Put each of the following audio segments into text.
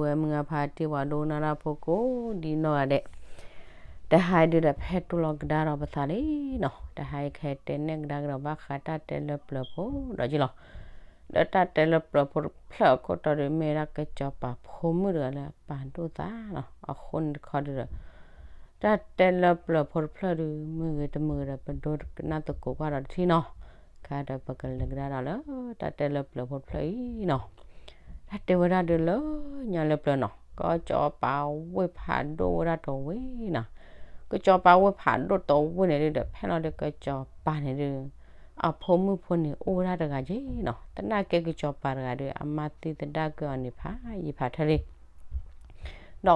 ဝဲမုၢ်ဂၤဖးတံၢ် ပှၤဒိကနၣ်တၢ်ဖိကိးဒ်နီၢ်ဂၤဒဲး, တဟါအံၤဒုဒီး ဖဲတိၢ်လီၤကဒါဒီးပသးလံနီၤ, တဟါအံၤ ကဟဲတဲနဲၣ်ကဒါကဒီးဘၣ်ဃးတၢ်တဲလၢပျၢၤဖိဒီးကၠီလီၤ. ဒီးတၢ်တဲလၢပျၢၤဖိတဖျၢၣ်အခိၣ်တီဒီး မ့ၢ်ဝဲဒၣ်ကၠီၤပၤဖိမုၣ်တဂၤလၢအပာ်ဒိၣ်သးနီၤ. အဃိန့ၣ်တခီဒုဒီး တၢ်တဲလၢပျၢၤဖိတဖျၢၣ်ဒု မုၢ်ဂ့ၤတမုၢ်ဂ့ၤဒီး ပဒိကနၣ်သကိးကွၢ်ဒီးတထံၣ်နီၤ. ခဲဒီးပကလဲၤကဒါဒီးလၢ တၢ်တဲလၢပျၢၤဖိတဖျၢၣ်အံၤနီၤ. တၢ်တဲဝဲဒၣ်ဒုလၢ ညါလၢပျၢၤနီၤ, ကၠီၤပၤဝ့ၢ်ဖးဒိၣ်ဝဲဒၣ်တဝ့ၢ်နီၤ. ကၠီၤပၤဝ့ၢ်ဖးဒိၣ်တဝ့ၢ်န့ၣ်ဒုဒီး ဖဲလီၤဒုကၠီၤပၤန့ၣ်ဒု အဖိမုၣ်ဖိန့ၣ် အိၣ်ဝဲဒၣ်တဂၤက့နီၤ. သနာ်က့ကၠီၤပၤတဂၤဒု အမါသံသဒၣ်ကၢအီၤန့ၣ်ဖးယံၤဖးထၢလံ ဒီး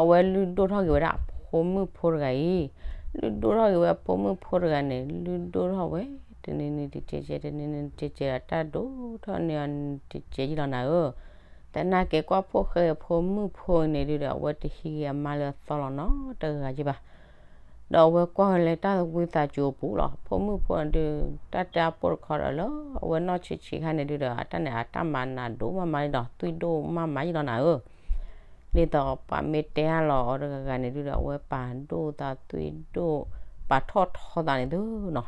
အဝဲလုၢ်ဒိၣ်ထီၣ်က့ၤဝဲဒၣ်အဖိမုၣ်ဖိတဂၤအံၤ, လုၢ်ဒိၣ်ထီၣ်က့ၤဝဲအဖိမုၣ်ဖိတဂၤန့ၣ် လုၢ်ဒိၣ်ထီၣ်ဝဲ တနံၤနံၤတကဲးကဲး တနံၤနံၤတကဲးကဲးဒီး တၢ်ဒိၣ်ထီၣ်န့ၢ်အီၤတကဲးကဲးလီၤနၤဧၢ. သနာ်က့ကွၢ်ဖှိၣ်ဃဲအဖိမုၣ်ဖိန့ၣ်ဒုဒီး အဝဲတဟံးဂ့ၤအမါလၢအသီလီၤနီတဂၤက့ဘၣ်. ဒီးအဝဲကွၢ်ဝဲလၢတၢ်ဝံသးစူၤအပူၤလီၤ. ဖိမုၣ်ဖိဒု တၢ်တဲအပိၢ်တခီဒီးလၢ အဝဲနီၢ်ဆံးဆံးခါန့ၣ်ဒုဒီး အတၢ်န့ၣ် အတၢ်မၤနးဒိၣ်မးမးလံဒီး သွံၣ်ဒိၣ်မးမးယံၤလီၤနၤဧၢ. ဒ်သိးပှၤမ့ၢ်တဲအလီၤအီၤတဂၤဂၤန့ၣ်ဒုဒီး အဝဲပာ်ဒိၣ်သးသွံၣ်ဒိၣ် ပာ်ထီၣ်ထီသးန့ၣ်သုနီၤ.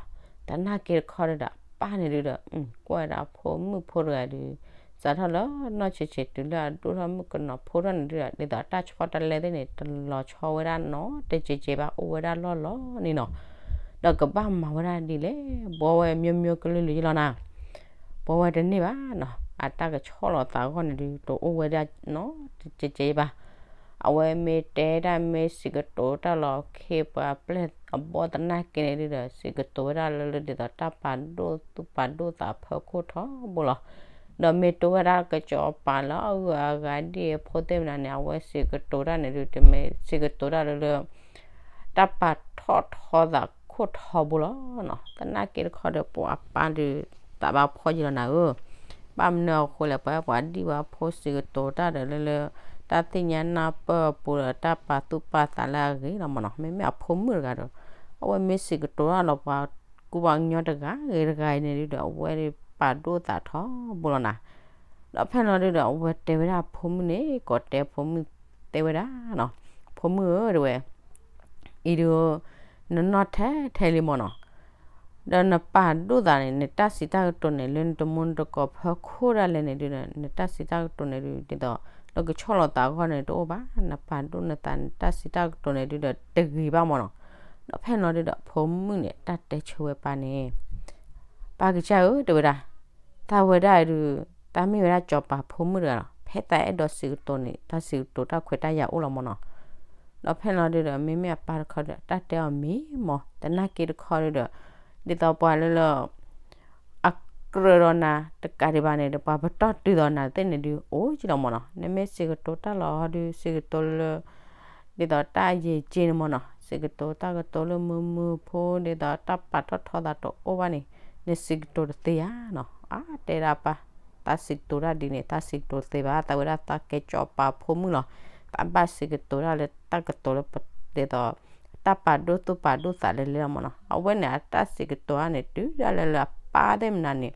သနာ်က့တခီဒုဒီး အပၢ်န့ၣ်ဒုဒီး ကွၢ်ဝဲဒၣ်အဖိမုၣ်ဖိတဂၤဒု စးထီၣ်လၢနီၢ်ဆံးဆံးတုၤလၢအဒိၣ်ထီၣ်မုၣ်ကနီၤဖိထီၣ်န့ၣ်ဒုဒီး ဒ်သိးအတၢ်ဆီတလဲသ့ၣ်န့ၣ် တလီၤဆီဝဲဒၣ်နီတကဲးကဲးဘၣ် အိၣ်ဝဲဒၣ်လီၢ်လီၢ်န့ၣ်နီၤ. ဒီးကဘၣ်မၤဝဲဒၣ်ဒ်လဲၣ် ဘှီဝဲမျိုးမျိုးကလုာ်လုာ်ယံၤလီၤနၤ. ဘှီဝဲတန့ၢ်ဘၣ်နီၤ. အတၢ်ကဆီၣ်လီၤသးအဂီၢ်န့ၣ်ဒု တအိၣ်ဝဲဒၣ်နီတကဲးကဲးဘၣ်. အဝဲမ့ၢ်တဲတၢ်မ့ၢ်စံးကတိၤတၢ်လီၤ ခ့ပှၤပျဲၢ်အဘီၣ်သနာ်က့န့ၣ်ဒုဒီး စံးကတိၤဝဲဒၣ်လၢလၢဒ်သိးတၢ်ပာ်ဒိၣ်သူၣ်ပာ်ဒိၣ်သးအဖီခိၣ်ထီဘိလီၤ. ဒီးမ့ၢ်တိဝဲဒၣ်ကၠီၤပၤလၢအဂုၤအဂၤဒ်အဖိသ့ၣ်မနုၤန့ၣ် အဝဲစံးကတိၤတၢ်န့ၣ်ဒု တမ့ၢ်စံးကတိၤတၢ်လၢလၢ တၢ်ပာ်ထီၣ်ထီသးခိၣ်ထီဘိလီၤနီၤ. သနာ်က့တခီဒီး ပှၤအပၢ်ဒု သးဘၣ်ဖှီၣ်ယံၤလီၤနၤဧၢ. ဘၣ်မနုၤအဃိလဲၣ် ပှၤပှၤဒံၣ်ဝဲအဖိစံးကတိၤတၢ်ဒီးလၢလၢ တၢ်သ့ၣ်ညါနၢ်ပၢၢ်အပူၤဒီး တၢ်ပာ်သူၣ်ပာ်သးလၢအဂ့ၤလီၤမးနီၤ. မ့မ့ၢ်အဖိမုၣ်တဂၤဒီး အဝဲမ့ၢ်စံးကတိၤတၢ်လီၤ ပှၤကူပှၤကညီတဂၤဂ့ၤတဂၤအံၤန့ၣ်ဒုဒီး အဝဲဒုးပာ်ဒိၣ်သးထီဘိလီၤနၤ. ဒီးဖဲလီၤဒုဒီး အဝဲတဲဝဲဒၣ်အဖိမုၣ်န့ၣ် ကိးတဲအဖိမုၣ်တဲဝဲဒၣ်နီၤ, ဖိမုၣ်ဧၢ တဲဝဲ အံၤဒု နနီၢ်ထဲထဲလံမးနီၤ. ဒီးနပာ်ဒိၣ်သးန့ၣ် နတၢ်စံးတၢ်ကတိၤန့ၣ် လၢနတမူနတကိးဖၢခိၣ်ဒၣ်လဲာ်န့ၣ်ဒုဒီး နတၢ်စံးတၢ်ကတိၤန့ၣ်ဒု ဒ်သိး လၢကဆီၣ်လီၤသးအဂီၢ်န့ၣ်တအိၣ်ဘၣ်, နပာ်ဒိၣ်နသး နတၢ်စံးတၢ်ကတိၤန့ၣ်ဒုဒီး တဂ့ၤဘၣ်မးနီၤ. ဒီးဖဲလီၤဒုဒီး အဖိမုၣ်န့ၣ် တၢ်တဲဆၢဝဲပၢ်န့ၣ် ပၢ်ကစၢ်ဧၢ တဲဝဲဒၣ်, သးဝဲဒၣ်ဒု သးမ့ၢ်ဝဲဒၣ်ကၠီၤပၤဖိမုၣ်တဂၤလီၤ. ဖဲသးအဲၣ်ဒိးစံးကတိၤန့ၣ် တၢ်စံးကတိၤတၢ်ခွဲးတၢ်ယာ်အိၣ်လီၤမးနီၤ. ဒီးဖဲလီၤဒုဒီး မ့မ့ၢ်အပၢ်တခီဒီး တၢ်တဲအီၤမ့ၢ်မး, သနာ်က့တခီဒုဒီး ဒ်သိးပှၤလၢလၢ အကြၢးဒီးနၤတကးဒံးဘၣ်န့ၣ်ဒီး ပှၤပတီၢ်တုၤသိးနၤသ့ၣ်န့ၣ်ဒု အိၣ်က့လီၤမးနီၤ. နမ့ၢ်စံးကတိၤတၢ်လီၤဟီဒု စံးကတိၤလၢ ဒ်သိးတၢ်ယံာ်က့န့ၣ်မးနီၤ, စံးကတိၤတၢ်ကတိၤလၢမုာ်မုာ်ဖိ ဒ်သိးတၢ်ပာ်ထီၣ်ထီသးတအိၣ်ဘၣ်န့ၣ် နစံးကတိၤတသ့ဧါနီၤ. အါ တဲဒၣ်ပၢ်, သးစံးကတိၤတၢ်ဒ်န့ၣ် သးစံးကတိၤတသ့ဘၣ်, သးဝဲဒၣ်သးကဲကၠီၤပၤဖိမုၣ်လီၤ. သးဘၣ်စံးကတိၤတၢ်လၢတၢ်ကတိၤလၢ ဒ်သိး တၢ်ပာ်ဒိၣ်သူၣ်ပာ်ဒိၣ်သးလဲၤလဲၤလီၤမးနီၤ. အဝဲန့ၣ် အတၢ်စံးကတိၤတၢ်န့ၣ် တုၤဒၣ်လဲာ်လၢအပၢ်သ့ၣ်မနုၤန့ၣ်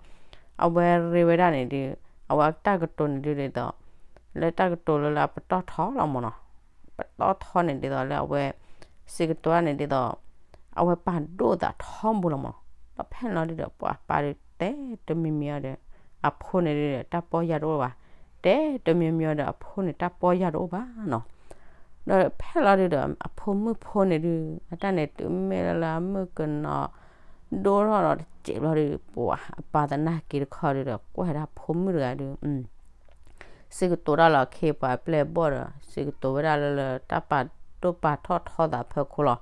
အဝဲရ့ဝဲဒၣ်န့ၣ်ဒု အဝဲတၢ်ကတိၤန့ၣ်ဒု ဒ်သိး လၢတၢ်ကတိၤလၢလၢအပတီၢ်ထီလီၤမးနီၤ. ပတီၢ်ထီန့ၣ်ဒ်သိးလၢအဝဲ စံးကတိၤတၢ်န့ၣ်ဒ်သိး အဝဲပာ်ဒိၣ်သးထီဘိလီၤမးနီၤ. ဒီးဖဲလီၤဒုဒီး ပှၤပၢ်ဒုတဲတမံၤမံၤအီၤဒီး အဖိန့ၣ်ဒုဒီး တၢ်ပီၢ်ယၢ်တအိၣ်ဘၣ်, တဲတမံၤမံၤအီၤဒီး အဖိန့ၣ် တၢ်ပီၢ်ယၢ်တအိၣ်ဘၣ်နီၤ. ဒီးဖဲလီၤဒုဒီး အဖိမုၣ်ဖိန့ၣ်ဒု အတၢ်န့ၣ် တုၤမ့ၢ်လၢလၢအမုၣ်ကနီၤ ဒိၣ်ထီၣ်ဒီးတစဲးဘျီဒု ပှၤအပၢ်သနာ်က့တခီဒုဒီး ကွၢ်ဝဲဒၣ်ဖိမုၣ်တဂၤဒု စံးကတိၤတၢ်လီၤခ့ပှၤပျဲၢ်ဘီၣ်ဒီး စံးကတိၤဝဲဒၣ်လၢလၢ တၢ်ပာ်ဒိၣ်ပာ်ထီၣ်ထီသးဖၢခိၣ်လီၤ.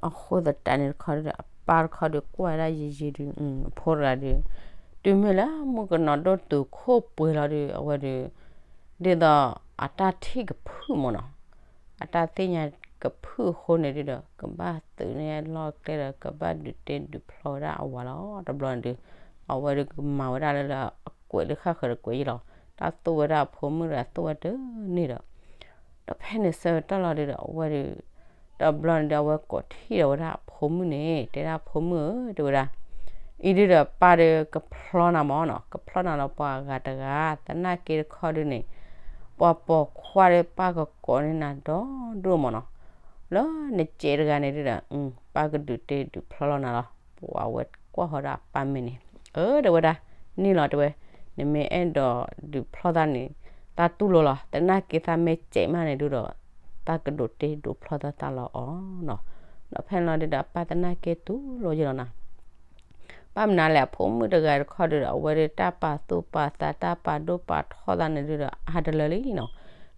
အဃိသတးန့ၣ်တခီဒုဒီး အပၢ်တခီဒု ကွၢ်ဝဲဒၣ်ယံာ်ယံာ်ဒု အဖိတဂၤဒု တုၤမ့ၢ်လၢမုၣ်ကနီၤဒိၣ်တုာ်ခိၣ်ပှဲၤလီၤဒု အဝဲဒု ဒ်သိးအတၢ်ထံၣ်ကဖုၣ်မးနီၤ, အတၢ်သ့ၣ်ညါကဖုၣ်အဃိန့ၣ်ဒုဒီး ကဘၣ်သုးန့ၢ်လီၢ်ကျဲဒီး ကဘၣ်ဒုးတ့ဒုးဖျီဝဲဒၣ်အဝၤလီၤ. တဘျီန့ၣ်ဒု အဝဲဒုကမၤဝဲဒၣ်လၢလၢအကွဲးလၢဃၣ်ဃၢၤတကွဲးယံၤလီၤ. တၢ်သိၣ်ဝဲဒၣ်အဖိမုၣ်တဂၤသိၣ်ဝဲတန့ၢ်ဒီး ဒီးဖဲန့ၣ်ဆၢကတီၢ်လီၤဒုဒီး အဝဲဒု တဘျီန့ၣ်ဒု အဝဲကိးထီၣ်ဒီးဝဲဒၣ်အဖိမုၣ်န့ၣ် တဲဒၣ်ဖိမုၣ်ဧၢ တဲဝဲဒၣ်, အံၤဒုဒီးပၢ်ဒုကဖျီနၤမးနီၤ, ကဖျီနၤလီၤပှၤဂၤတဂၤ, သနာ်က့တခီဒုန့ၣ် ပှၤပိာ်ခွါဒီးပၢ်ကကိးန့ၢ်နၤဒီဒိၣ်မးနီၤ, လၢနစဲးတဂၤန့ၣ်ဒုဒီး ပၢ်ကဒုးတ့ဒုးဖျီလီၤနၤလီၤ. ပှၤဝဲကွၢ်ဃီၤဒီးအပၢ်မ့ၢ်န့ၣ်, အၢ တဲဝဲဒၣ်, န့ၣ်လီၤတဲဝဲ, နမ့ၢ်အဲၣ်ဒိးဒုးဖျီသးန့ၣ် တၢ်တူၢ်လိာ်လီၤ, သနာ်က့သးမ့ၢ်စဲးမးန့ၣ်ဒုဒီး တၢ်ကဒိးတ့ဒိးဖျီသးတၢ်လီၤအီၤနီၤ. ဒီးဖဲန့ၣ်လီၤဒုဒီး အပၢ်သနာ်က့တူၢ်လိာ်ယလီၤနၤ ဘၣ်မနုၤလဲၣ် အဖိမုၣ်တဂၤတခီဒုဒီး အဝဲဒၣ်တၢ်ပာ်သူၣ်ပာ်သး တၢ်ပာ်ဒိၣ်ပာ်ထီသးန့ၣ်ဒုဒီး အဟးတလၢလံနီၤ.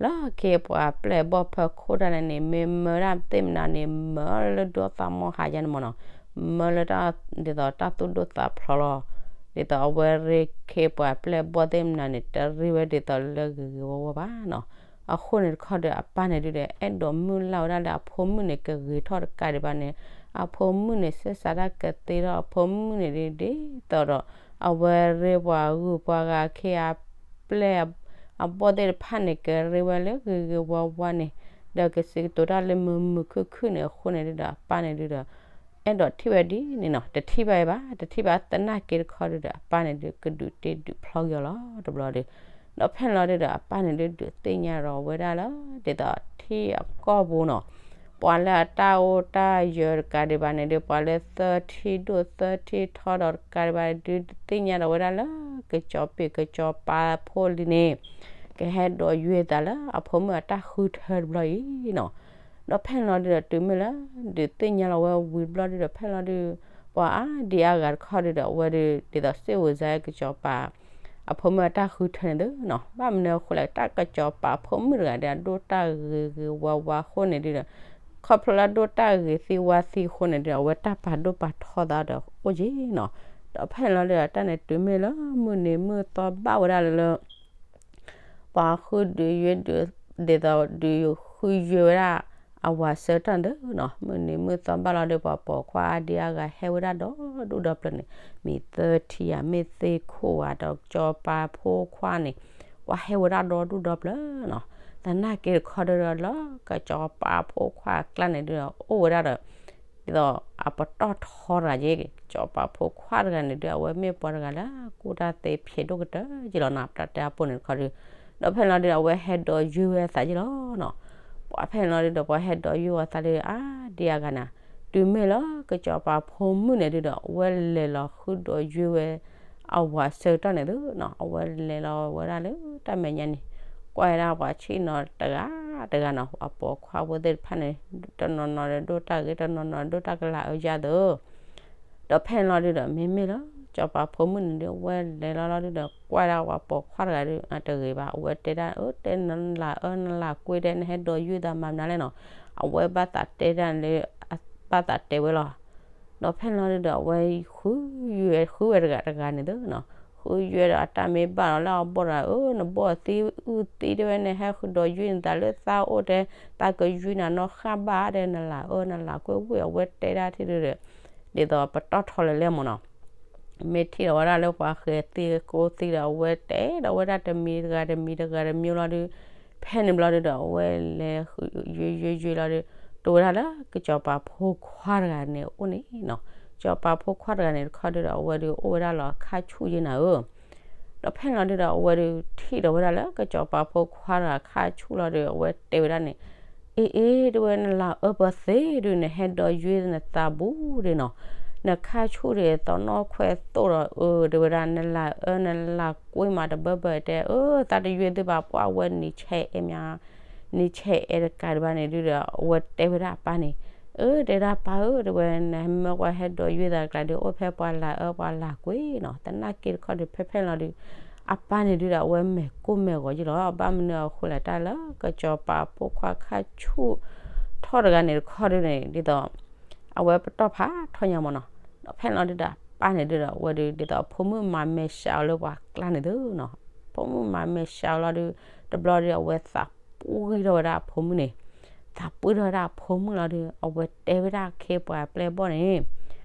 လၢခ့ပှၤပျဲၢ်ဘီၣ်ဖၢခိၣ်ဒၣ်လဲာ်န့ၣ် မ့ၢ်မၢဒၣ်သ့ၣ်မနုၤန့ၣ် မၢလၢဒိသးမီၢ်ဟးယါန့ၣ်မးနီၤ, မၢလၢတၢ် ဒ်သိးတၢ်သူၣ်ဒိၣ်သးဖျိးလီၤ. ဒ်သိးအဝဲရ့ခ့ပှၤပျဲၢ်ဘီၣ်သ့ၣ်မနုၤန့ၣ် တရ့ဝဲဒ်သိးလၢဂ့ၤဂ့ၤဝါဝါဘၣ်နီၤ. အဃိန့ၣ်တခီဒီး အပၢ်န့ၣ်ဒုဒီး အဲၣ်ဒိးမုၢ်လၢ်ဝဲဒၣ်လၢအဖိမုၣ်န့ၣ် ကဂ့ၤထီၣ်တကးဒံးဘၣ်န့ၣ်, အဖိမုၣ်န့ၣ် ဆ့စးတၢ်ကသ့ထီၣ်အဖိမုၣ်န့ၣ်ဒ်သိးဒီး အဝဲရ့ပှၤဂုၤပှၤဂၤခ့အပျဲၢ် အဘီၣ်သ့ၣ်တဖၣ်န့ၣ် ကရ့ဝဲလၢဂ့ၤဂ့ၤဝါဝါန့ၣ်, ဒီးကစံးကတိၤတၢ်လၢမုာ်မုာ်ခုၣ်ခုၣ်န့ၣ် အဃိန့ၣ်ဒုဒီး အပၢ်န့ၣ်ဒုဒီး အဲၣ်ဒိးထံၣ်ဝဲဒ်န့ၣ်နီၤ, တထံၣ်ဘၣ်အံၤဘၣ်, တထံၣ်ဘၣ်သနာ်က့တခီဒုဒီး အပၢ်န့ၣ်ဒု ကဒုးတ့ဒုးဖျီက့ၤအီၤလီၤတဘျီဒီး, ဒီးဖဲန့ၣ်လီၤဒုဒီး အပၢ်န့ၣ်ဒု ဒုးသ့ၣ်ညါဒီးဝဲဒၣ်လၢ ဒ်သိးထံအကီၢ်ပူၤနီၤ, ပှၤလၢအတၢ်အိၣ်တၢ်ယၢၤတကးဒံးဘၣ်န့ၣ်ဒု ပှၤလၢသၢထံဒိၣ်သၢထံထီဒီးတကးဒံးဘၣ်ဒု သ့ၣ်ညါဒီးဝဲဒၣ်လၢ ကစီၤပ့ၤကစီၤပၤဖိလံၤန့ၣ် ကဟဲဒိးယွၤသးလၢအဖိမုၣ်အတၢ်ဃုထၢတဘျီအံၤနီၤ. ဒီးဖဲန့ၣ်လီၤဒုဒီး တုၤမ့ၢ်လၢ ဒုးသ့ၣ်ညါလီၤဝဲဝံၤတဘျီဒုဒီး ဖဲန့ၣ်လီၤဒု ပှၤအါဒံအါဂၤတခီဒုဒီး အဝဲဒု ဒ်သိးစ့ၣ်ဝဲစါကစီၤပၤ အဖိမုၣ်အတၢ်ဃုထၢန့ၣ်သုနီၤ, ဘၣ်မနုၤအဃိလဲၣ် တၢ်ကစီၤပၤဖိမုၣ်တဂၤဒီး အဒိၣ်တၢ်ဂ့ၤဂ့ၤဝါဝါအဃိန့ၣ်ဒုဒီး ခီဖျိလၢအဒိၣ်တၢ်ဂ့ၤသံဝါသံအဃိန့ၣ်ဒုဒီး အဝဲတၢ်ပာ်ဒိၣ်ပာ်ထီသးဒီးအိၣ်က့ၤနီၤ. ဒီးဖဲန့ၣ်လီၤဒုဒီး တၢ်န့ၣ်တုၤမ့ၢ်လၢမုၢ်နံၤမုၢ်သီဘၣ်ဝဲဒၣ်လၢလၢ ပှၤဃုဒုးယွၤဒုး ဒ်သိးဒုးဃုယွၤဝဲဒၣ် အဝၤဆၢကတီၢ်န့ၣ်သုနီၤ, မုၢ်နံၤမုၢ်သီဘၣ်လီၤဒုး ပှၤပိာ်ခွါအါဒံအါဂၤဟဲဝဲဒၣ်ဒီဒူၣ်ဒီပျၢၤန့ၣ် မ့ၢ်သၢထံဧါ မ့ၢ်သ့ၣ်ခိၣ်ဧါ ဒီးကစီၤပၤဖိခွါန့ၣ် ပှၤဟဲဝဲဒၣ်ဒီဒူၣ်ဒီပျၢၤနီၤ. သနာ်က့တခီဒုဒီး လၢကစီၤပၤဖိခွါအကျါန့ၣ်ဒုဒီး အိၣ်ဝဲဒၣ်ဒီး ဒ်သိးအပတီၢ်ထီတဂၤက့ၤ ကစီၤပၤဖိခွါတဂၤန့ၣ်ဒု အဝဲမ့ၢ်ပှၤတဂၤလၢကူၣ်တၢ်သ့ဖျဲးဒိၣ်ကတၢၢ်က့ၤလီၤနီၤ, ပတၢ်တဲအပူၤန့ၣ်တခီဒု, ဒီးဖဲန့ၣ်လီၤဒုဒီး အဝဲဟဲဒိးယွၤဝဲအသးက့ၤလီၤနီၤ. ပှၤဖဲန့ၣ်လီၤဒုဒီး ပှၤဟဲဒိးယွၤဝဲအသးဒု အါဒံအါဂၤန့ၣ်, တုၤမ့ၢ်လၢကစီၤပၤဖိမုၣ်န့ၣ်ဒုဒီး အဝဲလဲၤလီၤဃုဒိးယွၤဝဲ အဝၤဆၢကတီၢ်န့ၣ်သုနီၤ, အဝဲလဲၤလီၤဝဲဒၣ်လၢတၢ်မဲာ်ညါန့ၣ်, ကွၢ်ဝဲဒၣ်ပှၤဆ့ၣ်နီၤတဂၤတဂၤနီၤ, ပှၤပိာ်ခွါဖိသ့ၣ်တဖၣ်န့ၣ် တနီၤနီၤဒီးဒိၣ်တၢ်ဂ့ၤ တနီၤနီၤဒီးဒိၣ်တၢ်ကလၤအၢယါသၢ ဒီးဖဲန့ၣ်လီၤဒုဒီး မ့မ့ၢ်လၢ စီၤပၤဖိမုၣ်န့ၣ်ဒု အဝဲလဲၤလီၤလီၤဒုဒီး ကွၢ်ဒၣ်ပှၤပိာ်ခွါတဂၤဒု တဂ့ၤဘၣ် အဝဲတဲဒၣ် အၢ တဲနလၢအၢနလၢကွံတဲ နဟဲဒိးယွၤသးမၤမနုၤလဲၣ်နီၤ, အဝဲဘၣ်သးတဲဒၣ်လၢ ဘၣ်သးတဲဝဲလီၤ. ဒီးဖဲန့ၣ်လီၤဒုဒီး အဝဲဃု ဃုဝဲတဂၤတဂၤန့ၣ်သနီၤ, ဃုယွၤဒီးအတၢ်မ့ၢ်ဘၣ်လီၤလၢအဘီၣ်တဂၤ အၢ နဘီၣ်သံအုၣ်သံတဲဝဲ နဟဲဃုဒိးယွၤနသးလၢသးအိၣ်တဲ သးကယွၤနၤနီၢ်ဃၣ်ဘၣ်တဲ နလၢအၢနလၢကွံဝံၤ အဝဲတဲဒၣ်ထံၣ်ဒုဒီး ဒ်သိးပတီၢ်ထီလၢလဲၣ်မးနီၤ မ့ၢ်ထံၣ်ဒီးဝဲဒၣ်လၢပှၤဃဲၤသံကိးသံဒီး အဝဲတဲဒီးဝဲဒၣ်တမံၤတဂၤတမံၤတဂၤတမံၤလီၤဒု ဖဲန့ၣ်ဘျီဒုဒီး အဝဲလဲၤဃုယွၤယွၤယွၤလီၤဒု တိၤဝဲဒၣ်လၢကစီၤပၤဖိခွါတဂၤန့ၣ်အိၣ်န့ၣ်နီၤ, ကစီၤပၤဖိခွါတဂၤန့ၣ်တခီဒုဒီး အဝဲဒုအိၣ်ဝဲဒၣ်လီၤခါဆူၣ်ယဲနၤဧၢ ဒီးဖဲန့ၣ်လီၤဒုဒီး အဝဲဒုထံၣ်ဒီးဝဲဒၣ်လၢကစီၤပၤဖိခွါတဂၤခါဆူၣ်လီၤဒု အဝဲတဲဝဲဒၣ်န့ၣ်, အ့ အ့ တဲဝဲ နလၢအၢပှၤသ့ဒု နဟဲဒိးယွၤနသးဘူးဒုနီၤ, နခါဆူၣ်ဒု သီနီၢ်ခွဲးသိၣ်ဒီးအၢ တဲဝဲဒၣ် နလၢအၢနလၢကွံမးတဘၢဘၢတဲ အၢ သးတယွၤသုဘၣ် ပှၤဝဲနံၤဆဲးအဲၣ်မး နံၤဆဲးအဲၣ်တကးဒံးဘၣ်န့ၣ်ဒုဒီး အဝဲတဲဝဲဒၣ်အပၢ်န့ၣ်, အၢ တဲဒၣ်ပၢ်ဧၢ တဲဝဲ နမၢပှၤဟဲဒိးယွၤသးတကျါဒု အိၣ်ဖဲပှၤလၢအၢပှၤလၢကွံနီၤ, သနာ်က့တခီဒု ဖဲဖဲန့ၣ်လီၤဒု အပၢ်န့ၣ်ဒုဒီး အဝဲမဲာ်ကိၢ်မဲာ်ဂီၤယလီၤ, ဘၣ်မနုၤအဃိလဲၣ် တၢ်လၢကစီၤပၤဖိခွါခါဆူၣ်ထီၣ်တဂၤန့ၣ်တခီဒုန့ၣ် ဒ်သိး အဝဲပတီၢ်ဖးထီညါမးနီၤ, ဒီးဖဲန့ၣ်လီၤဒုဒီး အပၢ်န့ၣ်ဒုဒီး အဝဲဒု ဒ်သိးအဖိမုၣ်မၤမဲာ်ဆှးအီၤလၢပှၤကျါန့ၣ်သုနီၤ, ဖိမုၣ်မၤမဲာ်ဆှးအီၤလီၤဒု တဘျီဒု အဝဲသးပှံၢ်ထီၣ်ဝဲဒၣ်အဖိမုၣ်န့ၣ်, သးပှံၢ်ထီၣ်ဝဲဒၣ်အဖိမုၣ်လီၤဒု အဝဲတဲဝဲဒၣ်ခ့ပှၤပျဲၢ်ဘီၣ်န့ၣ်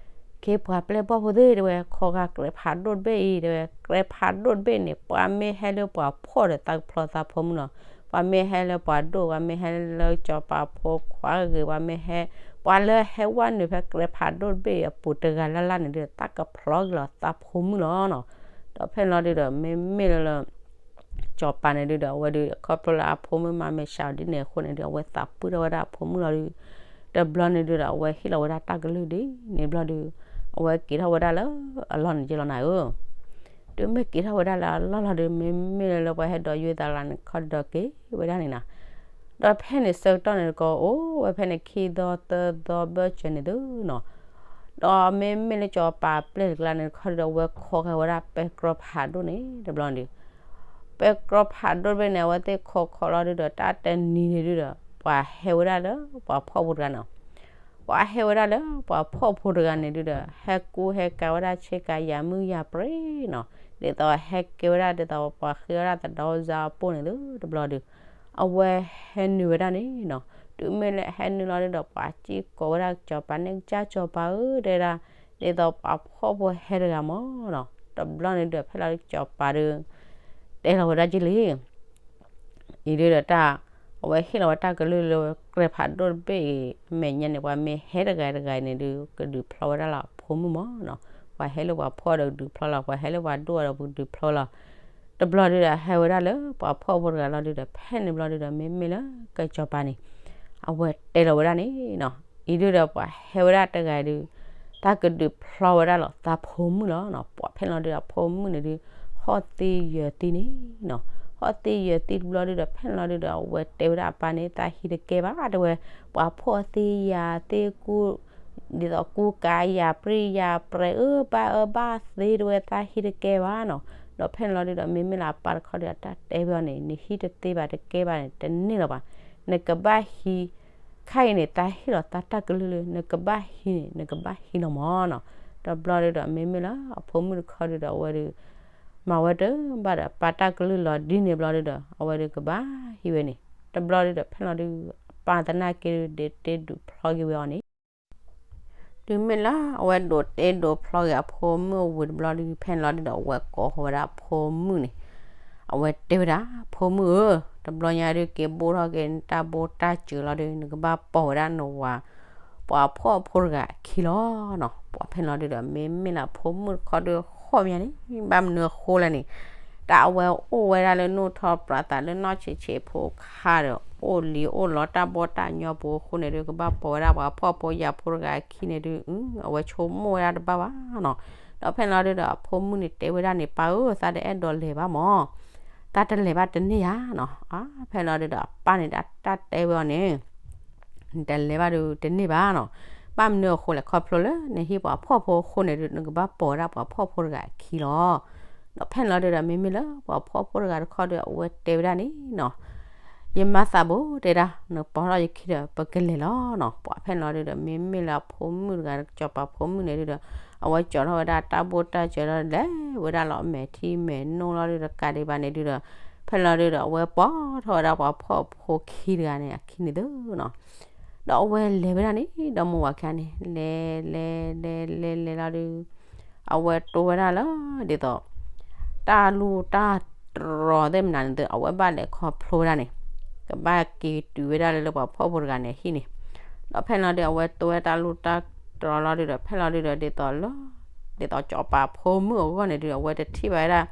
ခ့ပှၤပျဲၢ်ဘီၣ်ဖိသ့ၣ်တဲဝဲ ခီဂာ်ကြဲးဖးဒိၣ်တဘ့ၣ်အံၤတဲဝဲ ကြဲးဖးဒိၣ်တဘ့ၣ်န့ၣ် ပှၤမ့ၢ်ဟဲလၢပှၤဖှီၣ်ဒီးသးကဖျီသးဖိမုၣ်လီၤ, ပှၤမ့ၢ်ဟဲလၢပှၤဒိၣ် ပှၤမ့ၢ်ဟဲလၢကစီၤပၤဖိခွါဂ့ၤ ပှၤမ့ၢ်ဟဲ ပှၤလၢဟဲဝဲနုာ်ဖဲကြဲးဖးဒိၣ်တဘ့ၣ်အပူၤတဂၤလၢ်လၢ်န့ၣ်ဒု သးကဖျီက့ၤလီၤသးဖိမုၣ်လီၤနီၤ, ဒီးဖဲန့ၣ်လီၤဒုဒီး မ့မ့ၢ်လၢလၢ စီၤပၤန့ၣ်ဒုဒီး အဝဲဒုး ခီဖျိလၢအဖိမုၣ်မၤမဲာ်ဆှးအီၤဒ်န့ၣ်အဃိန့ၣ်ဒုး အဝဲသးပှံၢ်ထီၣ်ဝဲဒၣ်အဖိမုၣ်လီၤဒုး, တဘျီန့ၣ်ဒုဒီး အဝဲဟ့ၣ်လီၤဝဲဒၣ်တၢ်ကလုၢ်ဒ်န့ၣ်ဘျီဒုး, အဝဲက့ၤထီၣ်ဝဲဒၣ်လၢအလီၢ်န့ၣ်က့လီၤနၤဧၢ. တုၤမ့ၢ်က့ၤထီၣ်ဝဲဒၣ်လၢအလီၢ်လီၤဒုး မ့မ့ၢ်လၢပှၤဟဲဒိးယွဲသးလၢနခီၣ်ဒီးက့ၤဝဲဒၣ်န့ၣ်နီၤ. ဒီးဖဲန့ၣ်ဆၢကတီၢ်န့ၣ်တကီး အိၣ်ဝဲဖဲန့ၣ်ခံသီသၢသီဘၢၣ်စၢၤန့ၣ်သုနီၤ. ဒီးမ့မ့ၢ်လၢစီၤပၤပျဲၢ်တကျါန့ၣ်တခီဒုဒီး အဝဲခိးဃာ်ဝဲဒၣ်ပဲတြီဖးဒိၣ်န့ၣ်တဘျီန့ၣ်ဒုး, ပဲတြီဖးဒိၣ်တဘ့ၣ်န့ၣ် အဝဲသ့ၣ်ခိးခိးလီၤဒုဒီး တၢ်တနံၤန့ၣ်ဒုဒီး ပှၤဟဲဝဲဒၣ်လၢပှၤဖှီၣ်ဖိတဂၤနီၤ. ပှၤဟဲဝဲဒၣ်လၢပှၤဖှီၣ်ဖိတဂၤန့ၣ်ဒုဒီး ဟဲကူဟဲကၤဝဲဒၣ်ဆ့ကၤယၤမုၢ်ယၤပြ့နီၤ. ဒ်သိးဟဲကဲဝဲဒၣ်ဒ်သိးပှၤဃ့ဝဲဒၣ်သဒီစါအပိၢ်န့ၣ်သုတဘျီဒုး, အဝဲဟဲနုာ်ဝဲဒၣ်န့ၣ်နီၤ. တုၤမ့ၢ်လၢဟဲနုာ်လီၤဒုဒီး ပှၤစံၣ်ကိးဝဲဒၣ်စီၤပၤန့ၣ် ကစၢ်စီၤပၤဧၢ တဲဒၣ်, ဒ်သိးပှၤဖှီၣ်ဖိဟဲတဂၤမၢ်နီၤ. တဘျီန့ၣ်ဒုး ဖဲလီၤဒုးစီၤပၤဒုး တဲလီၤဝဲဒၣ်က့လံ အံၤဒုဒီးတၢ်, အဝဲဟ့ၣ်လီၤဝဲတၢ်ကလုၢ်လၢပဲတြီဖးဒိၣ်တဘ့ၣ်အံၤ အမဲာ်ညါန့ၣ် ပှၤမ့ၢ်ဟဲတဂၤတဂၤအံၤန့ၣ်ဒုး ကဒုးဖျီဝဲဒၣ်လီၤအဖိမုၣ်မၢ်နီၤ. ပှၤဟဲလၢပှၤဖှီၣ်ဒီးကဒုးဖျီလီၤ, ပှၤဟဲလၢပှၤဒိၣ်ဒီးကဒုးဖျီလီၤ. တဘျီဒုဒီးဟဲဝဲဒၣ်လၢပှၤဖှီၣ်ဖိတဂၤလီၤဒုဒီး ဖဲန့ၣ်ဘျီဒုဒီး မ့မ့ၢ်လၢကစီၤပၤန့ၣ် အဝဲတဲလီၤဝဲဒၣ်န့ၣ်နီၤ. အံၤဒုဒီးပှၤဟဲဝဲဒၣ်တဂၤဒုး တၢ်ကဒုးဖျီဝဲဒၣ်လီၤ သးဖိမုၣ်လီၤနီၤ. ပှၤဖဲန့ၣ်လီၤဒုဒီး အဖိမုၣ်န့ၣ်ဒုး ဟီၣ်သံယၢၤသံန့ၣ်နီၤ. ဟီၣ်သံယၢၤသံတဘျီဒုဒီး ဖဲန့ၣ်လီၤဒုဒီး အဝဲတဲဝဲဒၣ်အပၢ်န့ၣ် သးဟံၣ်တကဲဘၣ်တဲဝဲ, ပှၤဖှီၣ်သံယၤသံကူ ဒ်သိးကူကၤယၤပြံယၤပြဲးအၢဘၣ်အၢဘၣ်သ့တဲဝဲ သးဟံၣ်တကဲဘၣ်နီၤ. ဒီးဖဲန့ၣ်လီၤဒုဒီး မ့မ့ၢ်လၢအပၢ်တခီဒုး အတၢ်တဲဝဲအီၤန့ၣ် နဟံၣ်တသ့ဘၣ်တကဲဘၣ်န့ၣ် တန့ၢ်လီၤဘၣ်. နကဘၣ်ဟံး ခါအံၤန့ၣ် သးဟ့ၣ်လီၤသးတၢ်ကလုၢ်လၢ နကဘၣ်ဟံးန့ၣ် နကဘၣ်ဟံးလီၤမၢ်နီၤ. တဘျီဒုဒီး မ့မ့ၢ်လၢအဖိမုၣ်တခီဒုဒီး အဝဲဒုး မၤဝဲတဘၣ်ဒီးပၢ်တၢ်ကလုၢ်လီၤဒ်န့ၣ်ဘျီဒုဒီး အဝဲဒုးကဘၣ်ဟံးဝဲန့ၣ်. တဘျီဒုဒီး ဖဲန့ၣ်လီၤဒု အပၢ်သနာ်က့ဒုး ဒ့တ့ဒုးဖျီက့ၤဝဲအီၤန့ၣ် တုၤမ့ၢ်လၢအဝဲဒိးတ့ဒိးဖျီက့ၤအဖိမုၣ်အဝံၤတဘျီဒု ဖဲန့ၣ်လီၤဒုဒီး အဝဲကိးဃီၤဝဲဒၣ်အဖိမုၣ်န့ၣ်, အဝဲတဲဝဲဒၣ် ဖိမုၣ်ဧၢ, တဘျီညါဒုး က့ၤဘိၣ်ထီၣ်က့ၤနတၢ်ဘိတၢ်စၢၤလီၤဒု နကဘၣ်ပိာ်ဝဲဒၣ်နဝၤ ပှၤဖှီၣ်ဖိတဂၤအခံလီၤနီၤ. ပှၤဖဲန့ၣ်လီၤဒုဒီး မ့မ့ၢ်လၢအဖိမုၣ်တခီဒု ဃီၣ်မးန့ၣ် ဘၣ်မနုၤအဃိလဲၣ်န့ၣ်, တၢ်အဝဲအိၣ်ဝဲဒၣ်လၢနူၢ်ထီၣ်ပြးသးလၢနီၢ်ဆံးဆံးဖိခါဒီး အိၣ်လံအိၣ်လီတၢ်ဘီတၢ်ညီပူၤအဃိန့ၣ်ဒု ကဘၣ်ပိာ်ဝဲဒၣ်ပှၤဖှီၣ်ဖိယာ်ဖိတဂၤအခံန့ၣ်ဒု အဝဲဆိကမိၣ်ဝဲဒၣ်တဘၣ်ဘၣ်နီၤ. ဒီးဖဲန့ၣ်လီၤဒုဒီး အဖိမုၣ်န့ၣ်တဲဝဲဒၣ်န့ၣ် ပၢ်ဧၢ, သးတအဲၣ်ဒိးလဲၤဘၣ်မၢ်, သးတလဲၤဘၣ်တန့ၢ်ဧါနီၤ. ဖဲန့ၣ်လီၤဒုဒီး အပၢ်န့ၣ်တၢ်တဲဝဲအီၤန့ၣ် နတလဲၤဘၣ်ဒုတန့ၢ်ဘၣ်နီၤ. ဘၣ်မနုၤအဃိလဲၣ်, ခီဖျိလၢနဟံၣ်ပှၤဖှီၣ်ဖိအဃိန့ၣ်ဒု နကဘၣ်ပိာ်ဝဲဒၣ်ပှၤဖှီၣ်ဖိတဂၤအခံလီၤ. ဒီးဖဲန့ၣ်လီၤဒုဒီး မ့မ့ၢ်လၢပှၤဖှီၣ်ဖိတဂၤတခီဒီး အဝဲတဲဝဲဒၣ်န့ၣ်နီၤ, ယမါသးဘိတဲဒၣ် နပိာ်ထီၣ်ယခံဒီး ပကလဲၤလီၤနီၤ. ပှၤဖဲန့ၣ်လီၤဒုဒီး မ့မ့ၢ်လၢအဖိမုၣ်တဂၤ စီၤပၤဖိမုၣ်န့ၣ်ဒုဒီး အဝဲကၠီထီၣ်ဝဲဒၣ်တၢ်ဘိတၢ်စၢၤလီၤ လဲၤဝဲဒၣ်လီၤ အမဲာ်ထံမဲာ်နိလီၤဒုဒီး ကးဒံးဘၣ်န့ၣ်ဒုဒီး ဖဲန့ၣ်လီၤဒုဒီး အဝဲပိာ်ထီၣ်ဝဲဒၣ်ပှၤဖှီၣ်ဖိခံတဂၤန့ၣ် အခံန့ၣ်သုနီၤ. ဒီးအဝဲလဲၤဝဲဒၣ်န့ၣ် ဒီမါဝၤခံဂၤန့ၣ် လဲၤလဲၤလဲၤလဲၤလဲၤလီၤဒု အဝဲတိဝဲဒၣ်လၢ ဒ်သိး တၢ်လူၢ်တၢ်တြီၤသ့ၣ်မနုၤန့ၣ်သု အဝဲဘၣ်လဲၤခီဖျိဝဲဒၣ်န့ၣ် ကဘၣ်က့ၤတုၤဝဲဒၣ်လၢ လၢပှၤဖှီၣ်ဖိတဂၤန့ၣ်အဟံၣ်န့ၣ်. ဒီးဖဲန့ၣ်လီၤဒု အဝဲတိဝဲတၢ်လူၢ်တၢ်တြီၤလီၤဒုဒီး ဖဲန့ၣ်လီၤဒုဒီး ဒ်သိးလၢ ဒ်သိးစီၤပၤဖိမုၣ်အဂီၢ်န့ၣ်ဒု အဝဲတထံၣ်ဘၣ်ဝဲဒၣ် ဒ်